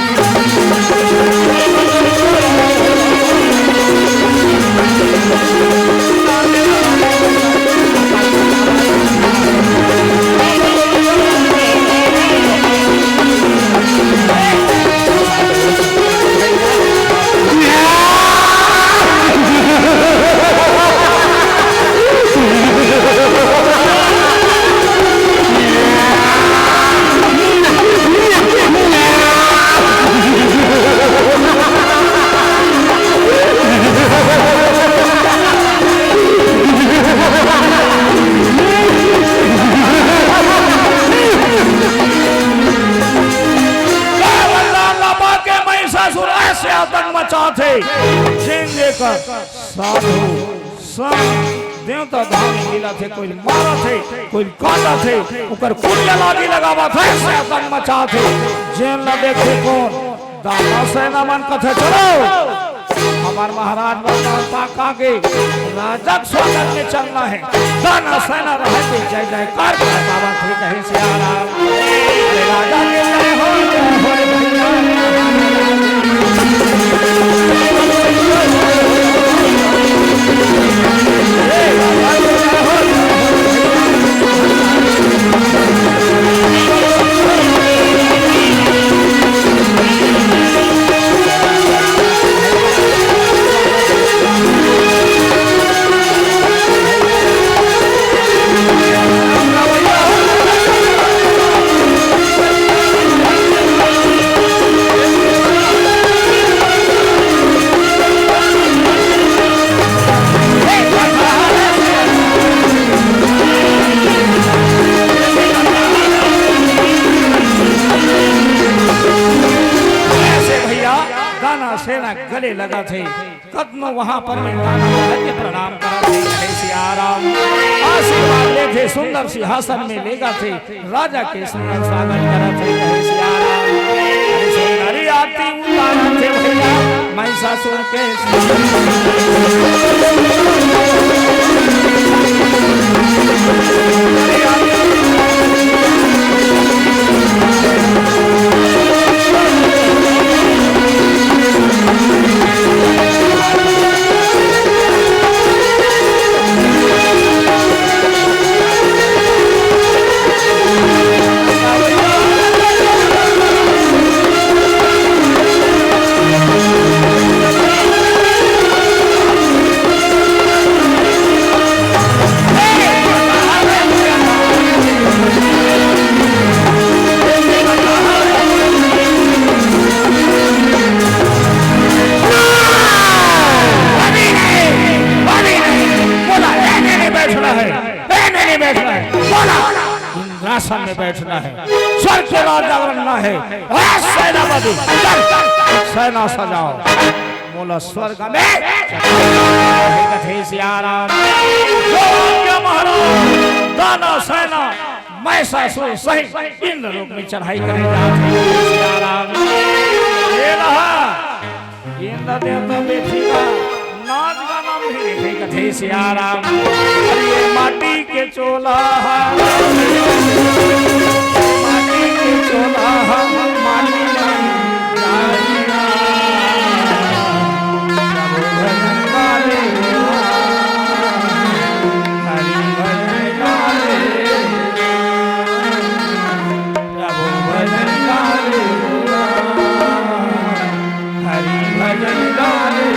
का वरदान ला पाके महिषासुर ऐसे आतंक मचाथे, जेन जेकर साधु संत देवता धाम मिलाथे, कोई मारथे, कोई काटथे, ओकर पुण्य लागी लगावथे, ऐसे आतंक मचाथे, जेन ला देखे कोन दानव सेना मन कथे, "चलो, हमर महाराज बलराम पाका के राजक स्वागत में चलना है।" दानव सेना रहे के जय जयकार करत आवत हे, कहे सिया राम। अरे राजा के जय हो, जय हो रे भैया। ऐसे भैया दानव सेना गले लगाथे, कतनो वहां पर में दानव के प्रणाम करत हे, कहे सिया राम। आशीर्वाद लेथे, सुंदर सिंहासन में लेगाथे, राजा के सुंदर स्वागत करत हे, कहे सिया राम। अरे सुंदरी आरती उतारत हे भैया, महिषासुर के अभी नहीं, अभी नहीं। बोला, एने नहीं बैठना है, एने नहीं बैठना है। बोला, इंद्रासन में बैठना है, स्वर्ग के राजा बनना है। ए सेनापति, चल, सेना सजाओ, मोला स्वर्ग में। सेना, महिषासुर सहित इंद्रलोक में चढ़ाई करे जात हे सिया राम। ये रहा इंद्र देवता बेफिकर नाच गाना भी देखे कथे सिया राम। अरे ये माटी के चोला हा, माटी के चोला हा, माटी नहीं, नारी ना। प्रभु भजन गावे, हरि भजन गावे। प्रभु भजन गावे, हरि भजन गावे।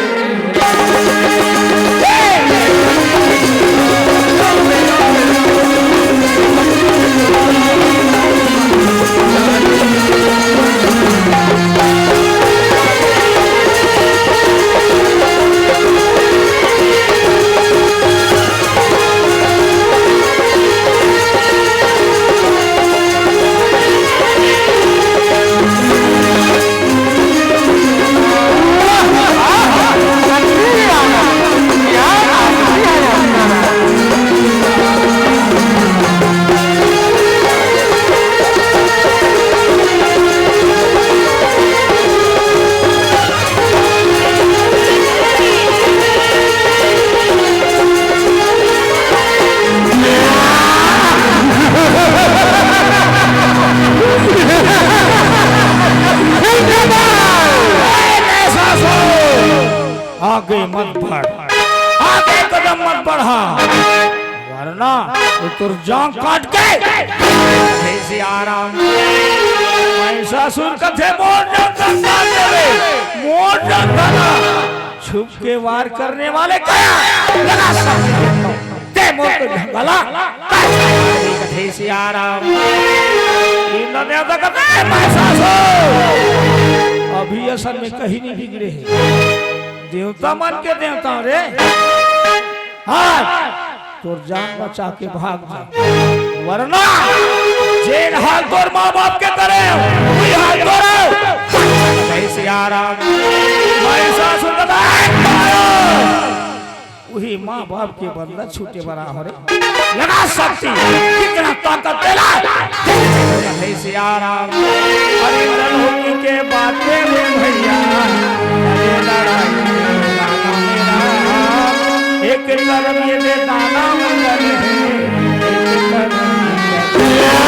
आगे मत बढ़, आगे कदम मत बढ़ा, वरना वो तोर जांग काट के। हे सिया राम, महिषासुर कथे मोर जांग काट देवे, मोर जांग काट। छुप के वार करने वाले कया लगा सकते हैं। ते मोर के ढंगला कथे सिया राम। इंद्र देवता कहते हैं, "महिषासुर, अभी असल में कहीं नहीं बिगड़े हैं, देवता मन के देवता रे। आज तोर जान बचा के भाग जा, वरना जेन हाल तोर माँ बाप के करे, वही हाल तोर।" कथे सिया राम, महिषासुर कहता है, वही माँ बाप के बदला छूटे बड़ा हो रे। लगा शक्ति, कितना ताकत तेला। हे सिया राम, अरे लड़ोकी के बातें रे भैया, अरे लड़ाई एक तरफ ये दे दाना मंगल है, एक तरफ ये दे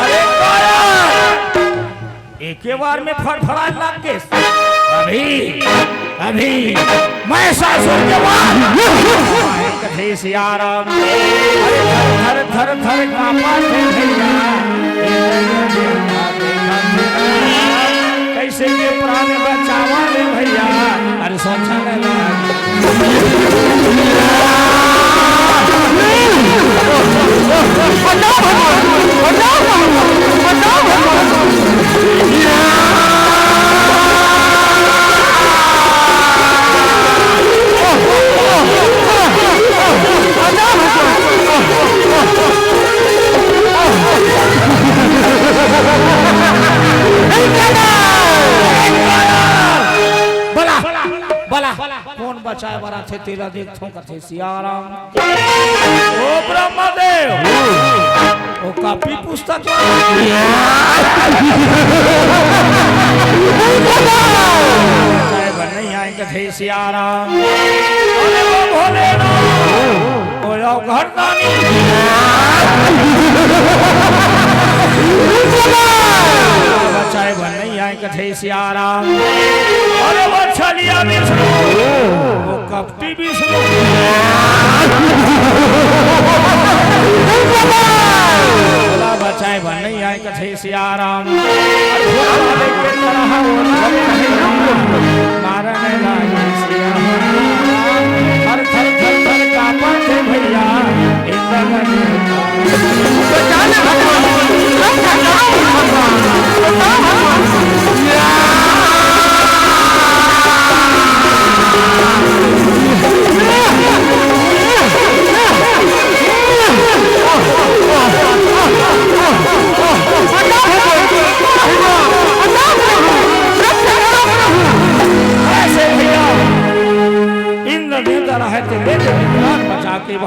अरे काया! एके बार में फड़फड़ाए लाग गे। अभी, अभी महिषासुर के बाद। कथे सिया राम। अरे थर, थर, थर, थर कांपत हे भैया। कैसे के प्राण बचावा रे भैया। अरे सोचा नहीं। बला, बला, कौन बचाए बर आथे तेला देखथों कथे सिया राम। ओ ब्रह्मदेव, ओ कापी पुस्तक ला। बचाए बर नहीं आए कथे सिया राम। अरे ओ भोलेनाथ, ओ अवघड़दानी। बचाए बर नहीं आए कथे सिया राम। अरे ओ छलिया विष्णु, ओ कपटी विष्णु। ओला बचाए बर नहीं आए कथे सिया राम। अरे भोला के तरह ओला मारने लागे सिया राम। हर थर थर थर कांपत हे भैया, एकदम। बचा ले भगवान, बचा ले भगवान, बचा ले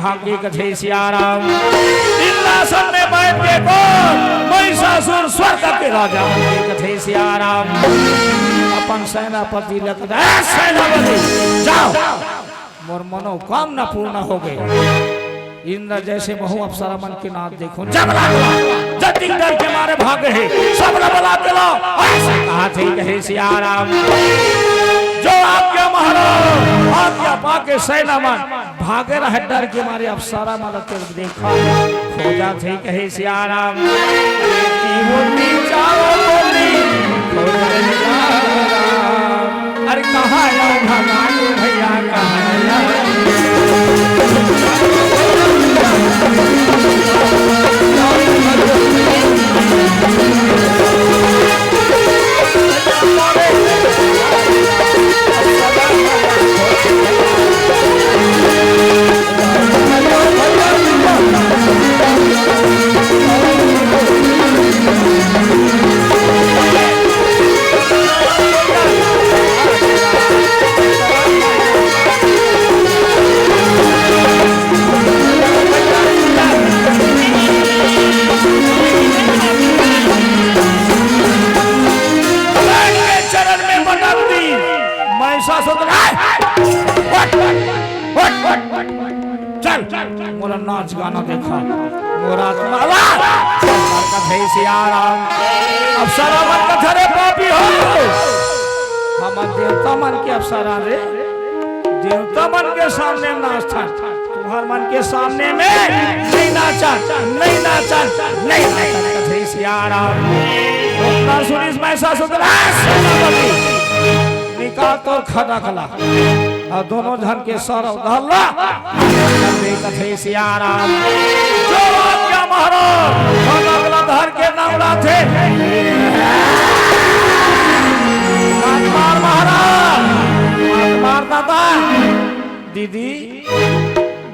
भाग के कथे सियाराम। इंद्रासन में बैठ के कौन? महिषासुर स्वर्ग के राजा बन के कथे सियाराम। अपन सेनापति ल कथे, "ए सेनापति, जाओ, मोर मनोकामना पूर्ण हो गई।" इंद्र जैसे महूं अप्सरा मन के नाच देखो, जब लागला, जतिक डर के मारे भागे हे, सब ल बला के लाओ। ऐसे कहा थे कहे सियाराम। जो आज्ञा महाराज, आज्ञा पाके सेना मन भागे रहे डर के मारे, अप्सरा मन ल देखा, खोजा थे कहे सियाराम। बेटी होती चारों बोली, खोजा थे सियाराम। अरे कहाँ है भगवान भैया, कहाँ है? चरण में पटक दी। महिषासुर, "ए! उठ, उठ, उठ, उठ, उठ। चल, मोला नाच गाना देखा, मोर आत्मा ला।" कथे सियाराम। अप्सरा मन कथे, "अरे पापी हो, हमर देवता मन के अप्सरा रे, देवता मन के सामने नाचथन, तुहर मन के सामने में नहीं नाचन, नहीं नाचन, नहीं नाचन।" कथे सियाराम। ओतना सुनिस महिषासुर, "ए सेनापति, निकाल तोर खदक ला।" अउ दोनों झन के सर अउ गला कथे सियाराम। जो आज्ञा महाराज, खदक ला धर के नवराथे। मत मार महाराज, मत मार दादा। दीदी,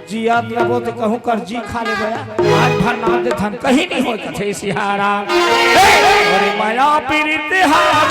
जियात रबो त कहूँ कर जी खा ले गया। आज भर नाच देथन, कहीं नहीं होय कथे सियाराम। हे, अरे माया पीरित हाथ।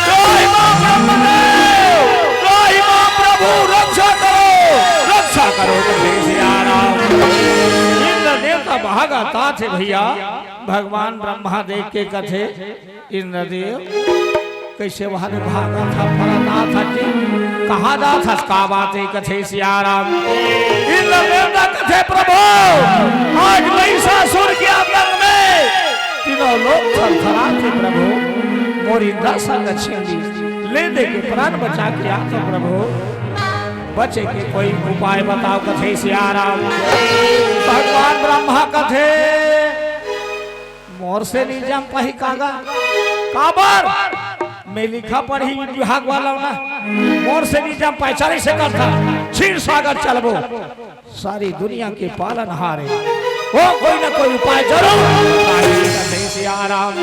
त्राहि मां ब्रह्मदेव, त्राहि मां प्रभु, रक्षा करो, रक्षा करो, कथे सियाराम। इंद्र देवता भागत थे भैया, भगवान ब्रह्मा देख के कथे, इंद्रदेव, कइसे वहां ले भागत हस, फरत आथस जी? कहां जाथस, का बात हे? कथे सियाराम। इंद्र देवता कथे, प्रभु, आज महिषासुर के आतंक में तीनों लोक थरथराथे प्रभु। मोर इंद्रासन ल छीन लिस, ले दे के प्राण बचा के आथंव प्रभु। बचे के कोई उपाय बताओ, कथे सियाराम। भगवान ब्रह्मा कथे, मोर से नहीं जम पाही कागा। काबर? मैं लिखा पढ़ी विभाग वाला ना, मोर से नहीं जम पाए, चल इसे करता, क्षीर सागर चलबो। सारी दुनिया के पालनहारे, वो कोई ना कोई उपाय जरूर। कहे सियाराम,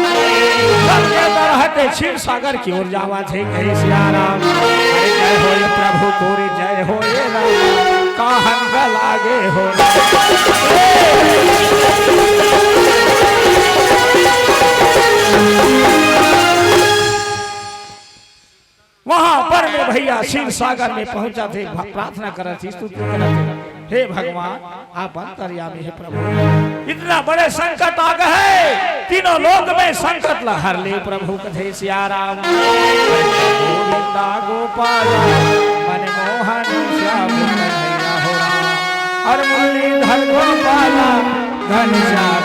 सब देवता रहते क्षीर सागर की ओर जावा थे, कहे सियाराम। अरे जय हो ये प्रभु तोरे, जय हो ये राम, काहन का लागे हो। वहां पर में भैया क्षीर सागर में पहुंचा थे, भा-, प्रार्थना करत थे, स्तुति करत थे, हे भगवान, आप अंतर्यामी है प्रभु, इतना बड़े संकट आ गए, तीनों लोक में संकट ला हर ले प्रभु, कथे सियाराम। गोविंदा गोपाल मनमोहन श्याम कन्हैया हो राम, और मुरलीधर गोपाल घनश्याम।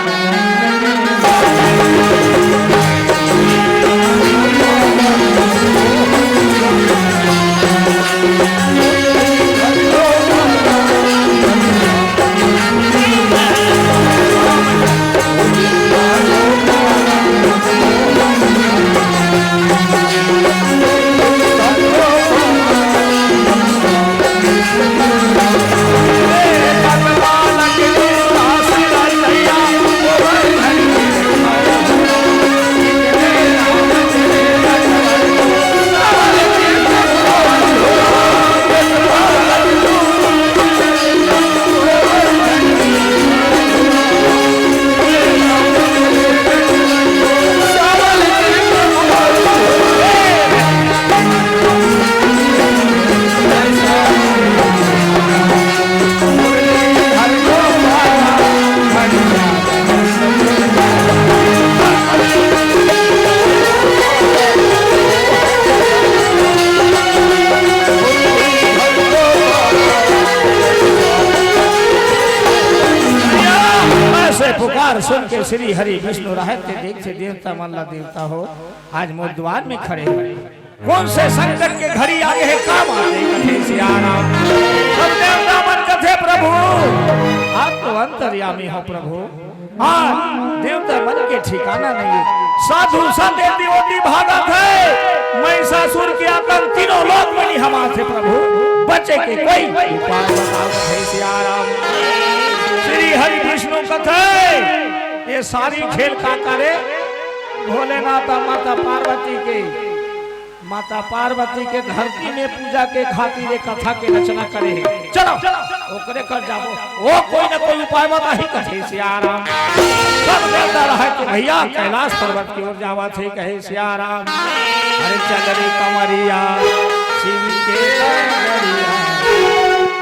ऐसे पुकार सुन के श्री हरि विष्णु रहत के देख से देवता मन ला, देवता हो, आज मोर द्वार में खड़े हो। कौन से संकट के घड़ी आ गए हैं, काम आते कथे सियाराम। सब देवता मन कथे प्रभु, आप तो अंतर्यामी हो प्रभु। आज देवता मन के ठिकाना नहीं है। साधु संत एती ओती भागत है। महिषासुर के आतंक तीनों लोक में नहीं हमार थे प्रभु। बचे के कोई उपाय बताओ कथे सियाराम। श्री हरि विष्णु कथे, ये सारी खेल का करे? भोलेनाथ और माता पार्वती के, माता पार्वती के धरती में पूजा के खातिर एक कथा के रचना करे हे। चलो, ओकरे कर जाबो। ओ कोई ना कोई उपाय बताही कथे सियाराम। सब देवता रहे कि भैया कैलाश पर्वत की ओर जावा थे, कहे सियाराम। अरे चल रे कंवरिया, शिव के कंवरिया,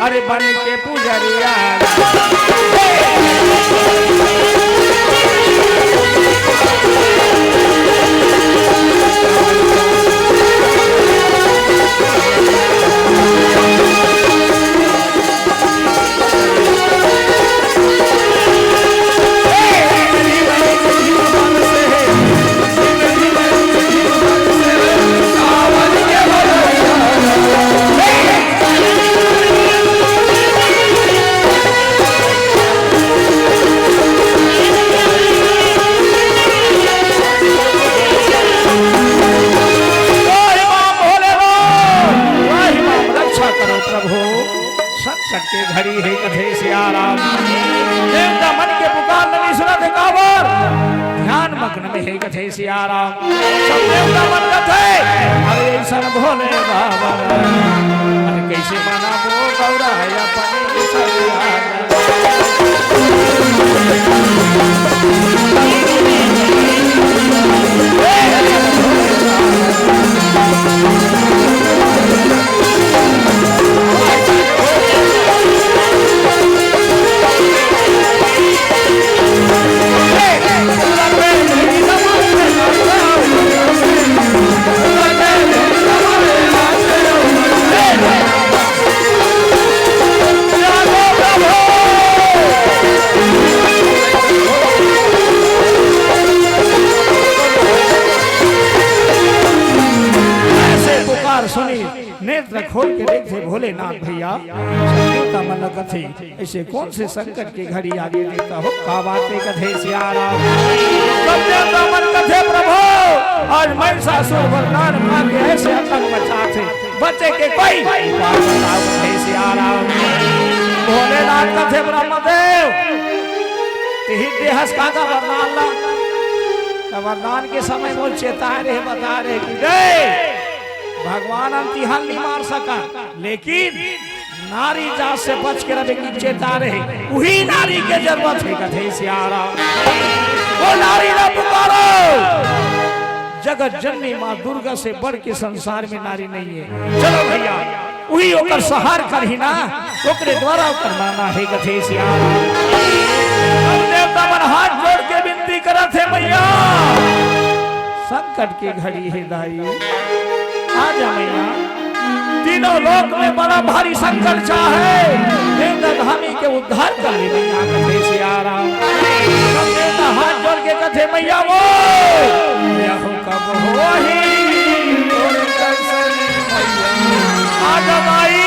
अरे बन के पुजरिया। त्राहि माम भोलेनाथ, त्राहि माम रक्षा करो प्रभु। संकट के घड़ी हे कथे सियाराम। देवता मन के पुकार नइ सुनत हे काबर? ध्यान मग्न में हे कथे सियाराम। सब देवता मन कथे, अरे अइसन भोले बाबा, अरे कइसे मनाबो गौरा अपन सरिया। भोलेनाथ भैया, देवता मन ल कथे, "ऐसे कौन से संकट के घड़ी आगे देता हो, का बात है?" कथे सियाराम। सब देवता मन कथे, "प्रभु, आज महिषासुर वरदान मांगे ऐसे आतंक मचाथे, बचे के कोई उपाय बताओ," कथे सियाराम। भोलेनाथ कथे, "ब्रह्मदेव, तिही देहस का का वरदान ला?" त वरदान के समय मोर चेताए रहे, बताए रहे कि दे भगवान हम तिहां ल नइ मार सकन, लेकिन नारी जात से बच के रहे कि चेता रहे, उही नारी के जरूरत हे, कथे सियाराम। वो नारी ला पुकारो, जगत जननी माँ दुर्गा से बढ़ के संसार में नारी नइ हे। चलो भैया, उही ओकर सहार करही ना, ओकरे द्वारा ओकर माना हे, कथे सियाराम। सब देवता मन हाथ जोड़ के विनती करत हे, "मैया, संकट के घड़ी हे दाई, आ जा मैया, तीनों लोक में बड़ा भारी संकट छा हे, देवता धामी के उद्धार कर ले मैया," कथे सियाराम। सब देवता हाथ जोड़ के कथे, "मैया वो, यहो कब होही तोर दर्शन मैया, आ जा माई,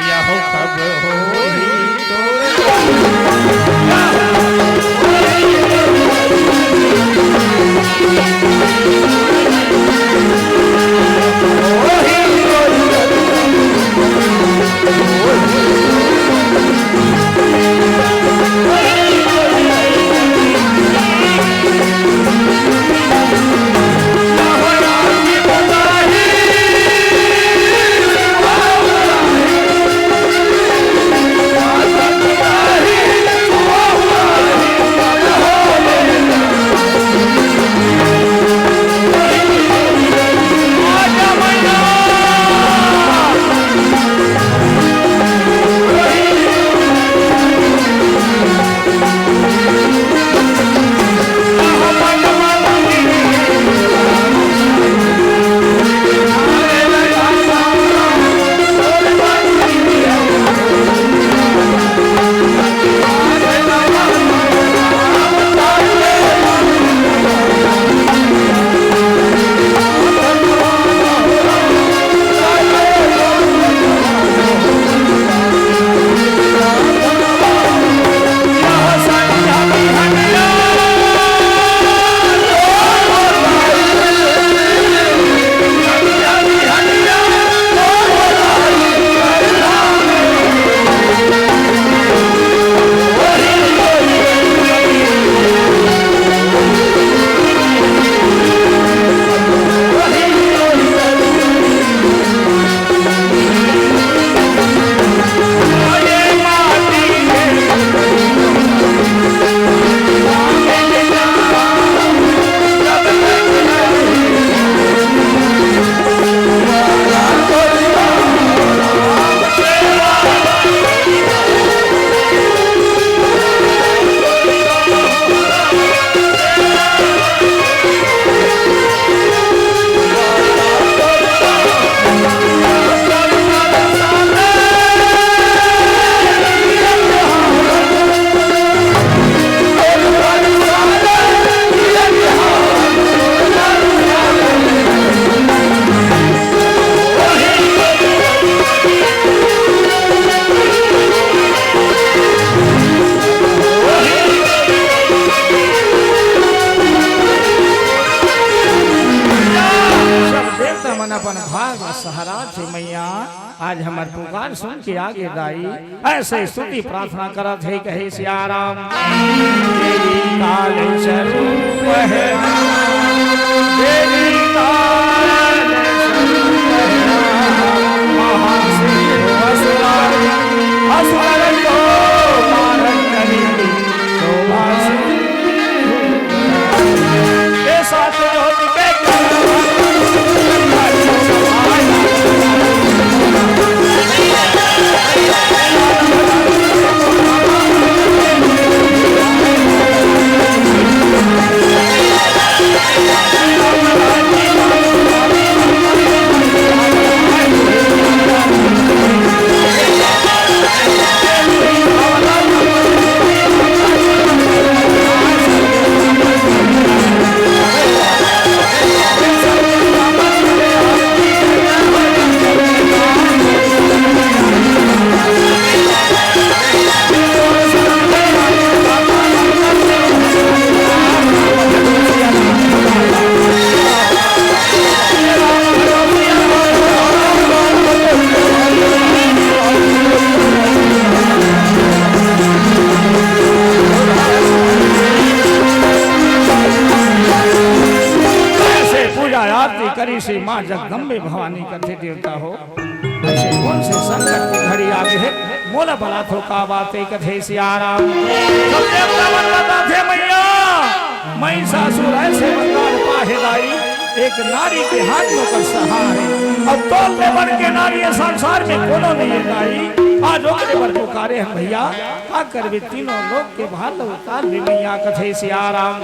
यहो कब होही तोर दर्शन।" सब देवता मन अपन भाग ल सहराथे मैया, आज हमर पुकार सुन के आगे दाई, ऐसे स्तुति प्रार्थना करत हे, कहे सियाराम। देवी काल स्वरूप है, देवी काल स्वरूप है, महाशिव असुर, असुर को मारन करी। करिस हे माँ जगदम्बे भवानी कथे देवता हो। अइसे कोन से संकट के घड़ी आगे हे, मोला बलाथो का बात हे कथे सियाराम। सब देवता मन बताथे मैया, महिषासुर अइसे वरदान पाहे दाई, एक नारी के हाथ में ओकर सहार हे। अब तोर ले बढ़ के नारी ए संसार में कोनो नइ हे दाई, आज ओकरे बर पुकारे हन भैया। का करबे तीनों लोक के भार ल उतार ले मैया कथे सियाराम।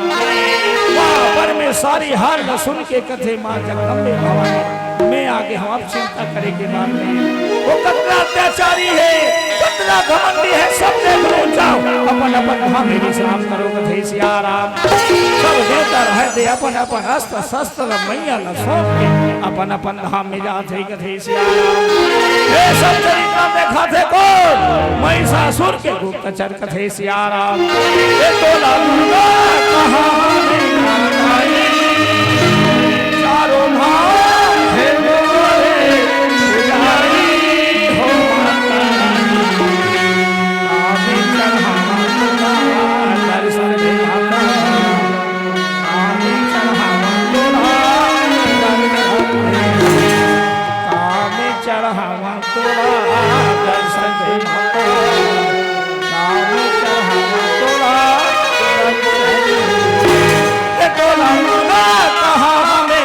वाह, पर में सारी हाल ल सुन के कथे माँ जगदम्बे भवानी, मैं आगे हँव, अब चिंता करे के बात नइ हे। वो कतना अत्याचारी हे, कतना घमंडी हे, सब देख लो, जाओ अपन अपन धाम में विश्राम करो कथे सियाराम। सब देवता रहे दे अपन अपन अस्त्र शस्त्र ल मैया ल सौंप के अपन अपन धाम में जाथे कथे सियाराम। ये सब चरित्र देखाथे कोन? महिषासुर के गुप्तचर कथे सियाराम। ए तोला दुर्गा कहाँ मिला आई? चारों धाम हे मोरे पुजारी हो माता रानी। आवे चढ़ावा तोला दर्शन दे माता रानी। आवे चढ़ावा तोला दर्शन दे। आवे चढ़ावा तोला दर्शन दे माता। नाम चढ़ावा तोला, ए तोला मुर्गा कहाँ में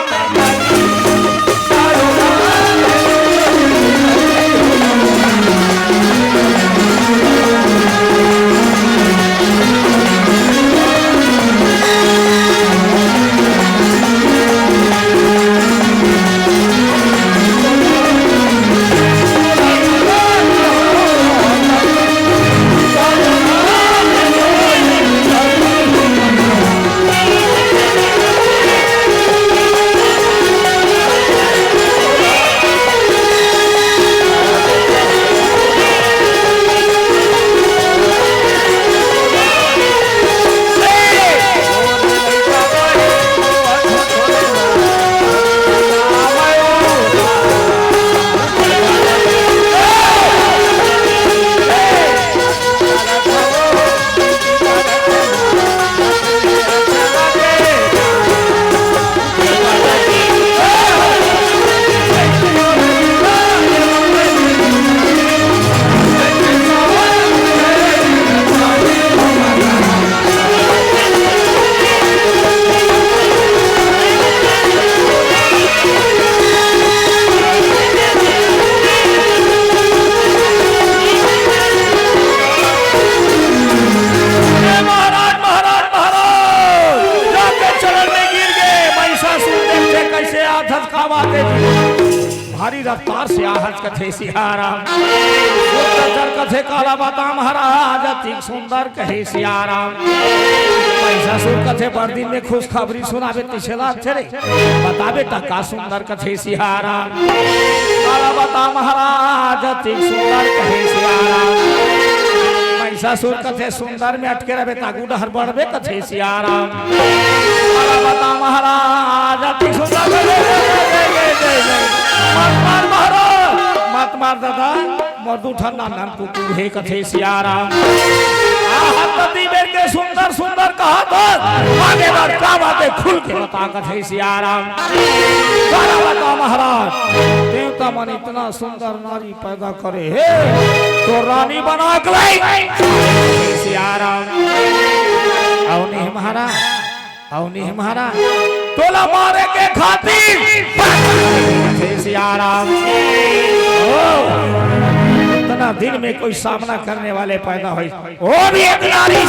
ए महाराज, महाराज, महाराज, जाके चरण में गिर गे। महिषासुर देखथे कइसे आथस, का बात हे जी। भारी रफ्तार से आहत कथे सियाराम। गुप्तचर कथे काला बता महाराज, अतिक सुंदर कहे सियाराम। महिषासुर कथे बड़ दिन में खुशखबरी सुनाबे तइसे लागथे रे। बताबे त का सुंदर कथे सियाराम। काला बता महाराज, अतिक सुंदर कहे सियाराम। महिषासुर कथे सुंदर में अटके रहबे त आगू डहर बढ़बे कथे सियाराम। काला बता महाराज, अतिक सुंदर कथे, जय, जय, जय, जय, जय। मत मार महाराज, मत मार दादा, मोर दू ठन नान नान कुकुर हे कथे सियाराम। आहत कति बेर के सुंदर सुंदर कहत हस, आगे बात का बात हे खुल के बता कथे सियाराम। काला बता महाराज, देवता मन इतना सुंदर नारी पैदा करे हे, तो रानी बना के लाई सियाराम। अउ नहीं महाराज, अउ नहीं महाराज, तोला मारे के खातिर कथे सियाराम। ओ, इतना दिन में कोई सामना करने वाले पैदा होइस। ओ भी एक नारी।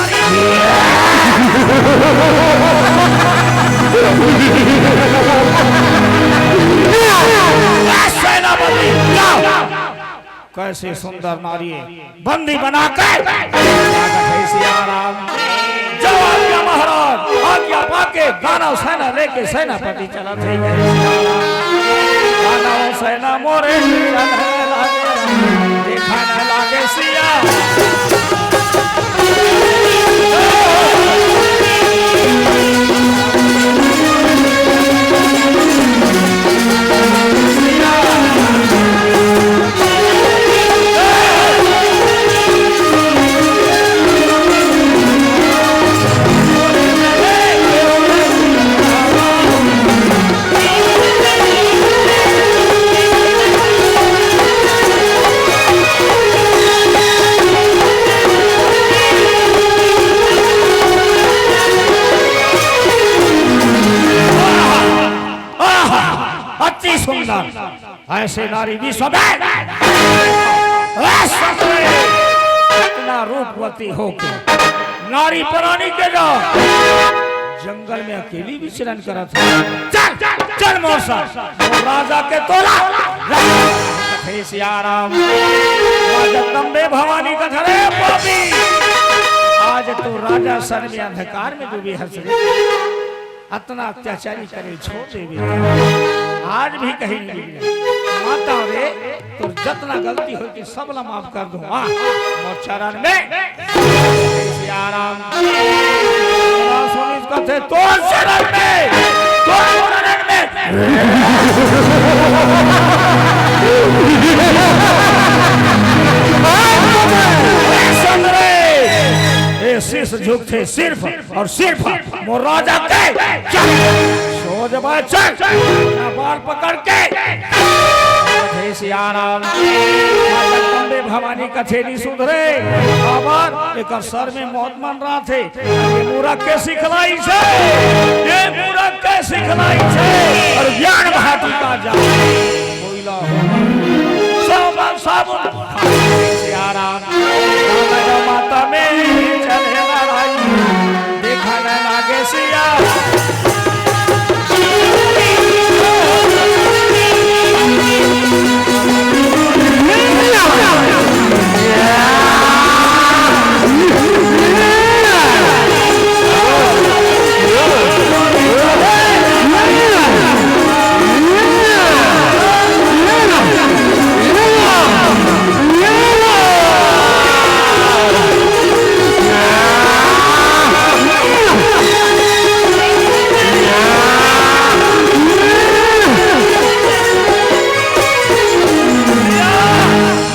सेनापति, जाओ। कइसे सुंदर नारी हे, बंदी बना के। जय सिया राम। जय आज्ञा महाराज, आज्ञा पाके दानव सेना लेके सेनापति चलत हे। दानव सेना मोरे चढ़े लागे, देखन लागे सिया। ऐसे नारी विश्व में, ऐ ससुरे, इतना रूपवती होके नारी परानी के जा जंगल में अकेली विचरण करत हे। चल, चल मोर साथ, मोर राजा के तोला। हे सियाराम, माँ जगदम्बे भवानी कथे रे पापी, आज तो राजा सन में अंधकार में डूबे हस रे। अतना अत्याचारी करे छोड़ देबे। आज भी कहीं नहीं बिगड़े। माता रे, तोर जतना गलती होय के सब ला माफ कर दूं। हाँ, मोर चरण में। सियाराम। सुनिस कथे, तोर चरण में, तोर चरण में। ए शीश झुकथे सिर्फ और सिर्फ मोर राजा के चल, सो जबा चल, ना बाल पकड़ के। हे सियाराम, माता जगदम्बे भवानी कथे नी सुधरे, काबर एकर सर में मौत मंडराथे। ये मूरख के सिखलाई से, ये मूरख के सिखलाई से, और ज्ञान भाटी का जा। कोयला हो, साबुन, साबुन। सियाराम, माता में चले लड़ाई, देखा न लागे सिया।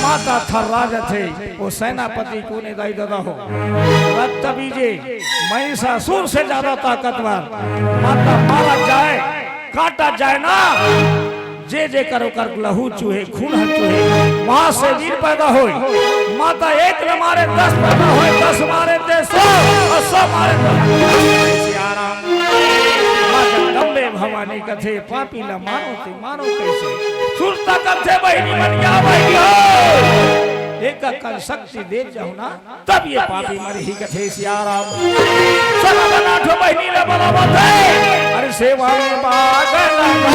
माता थर्रा जथे, वो सेनापति कोन ए दाई ददा हो। रक्त बीजे, महिषासुर से ज्यादा ताकतवर। माता मारा जाए, काटा जाए ना, जे जे कर ओकर लहू चूहे, खून ह चूहे, माँ से वीर पैदा होय। माता एक न मारे दस पैदा होय, दस मारे ते सौ, और सौ मारे तो सियाराम। माँ जगदम्बे भवानी कथे, पापी ला मारो ते मारो कैसे? सुरता कथे बहिनी मन क्या बहिनी हो? एक अकल शक्ति दे जाओ ना। तब ये पापी मरही कथे सियाराम। सनातन आठ बहिनी ल बलावत हे। अरे सेवा में बाग लगा।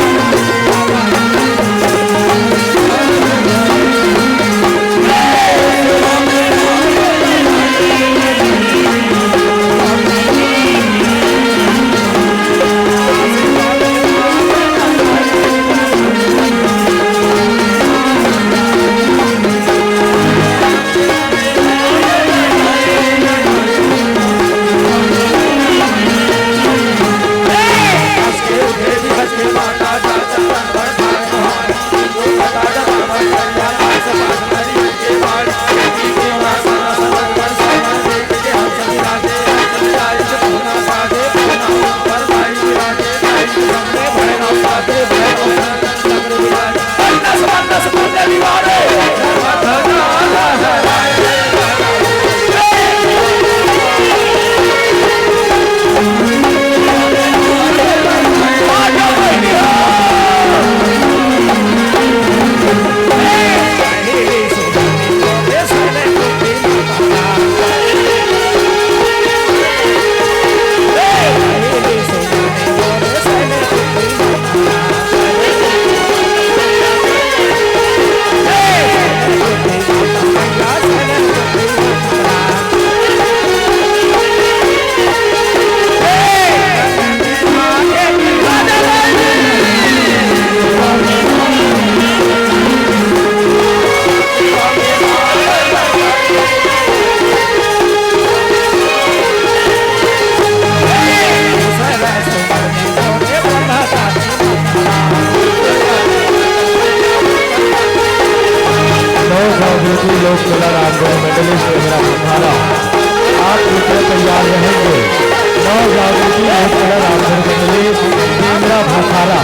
नव जागृति लोक कला रामगढ़ मंडली से मेरा भंडारा। आप कृपया तैयार रहेंगे। नव जागृति लोक कला रामगढ़ मंडली से मेरा भंडारा।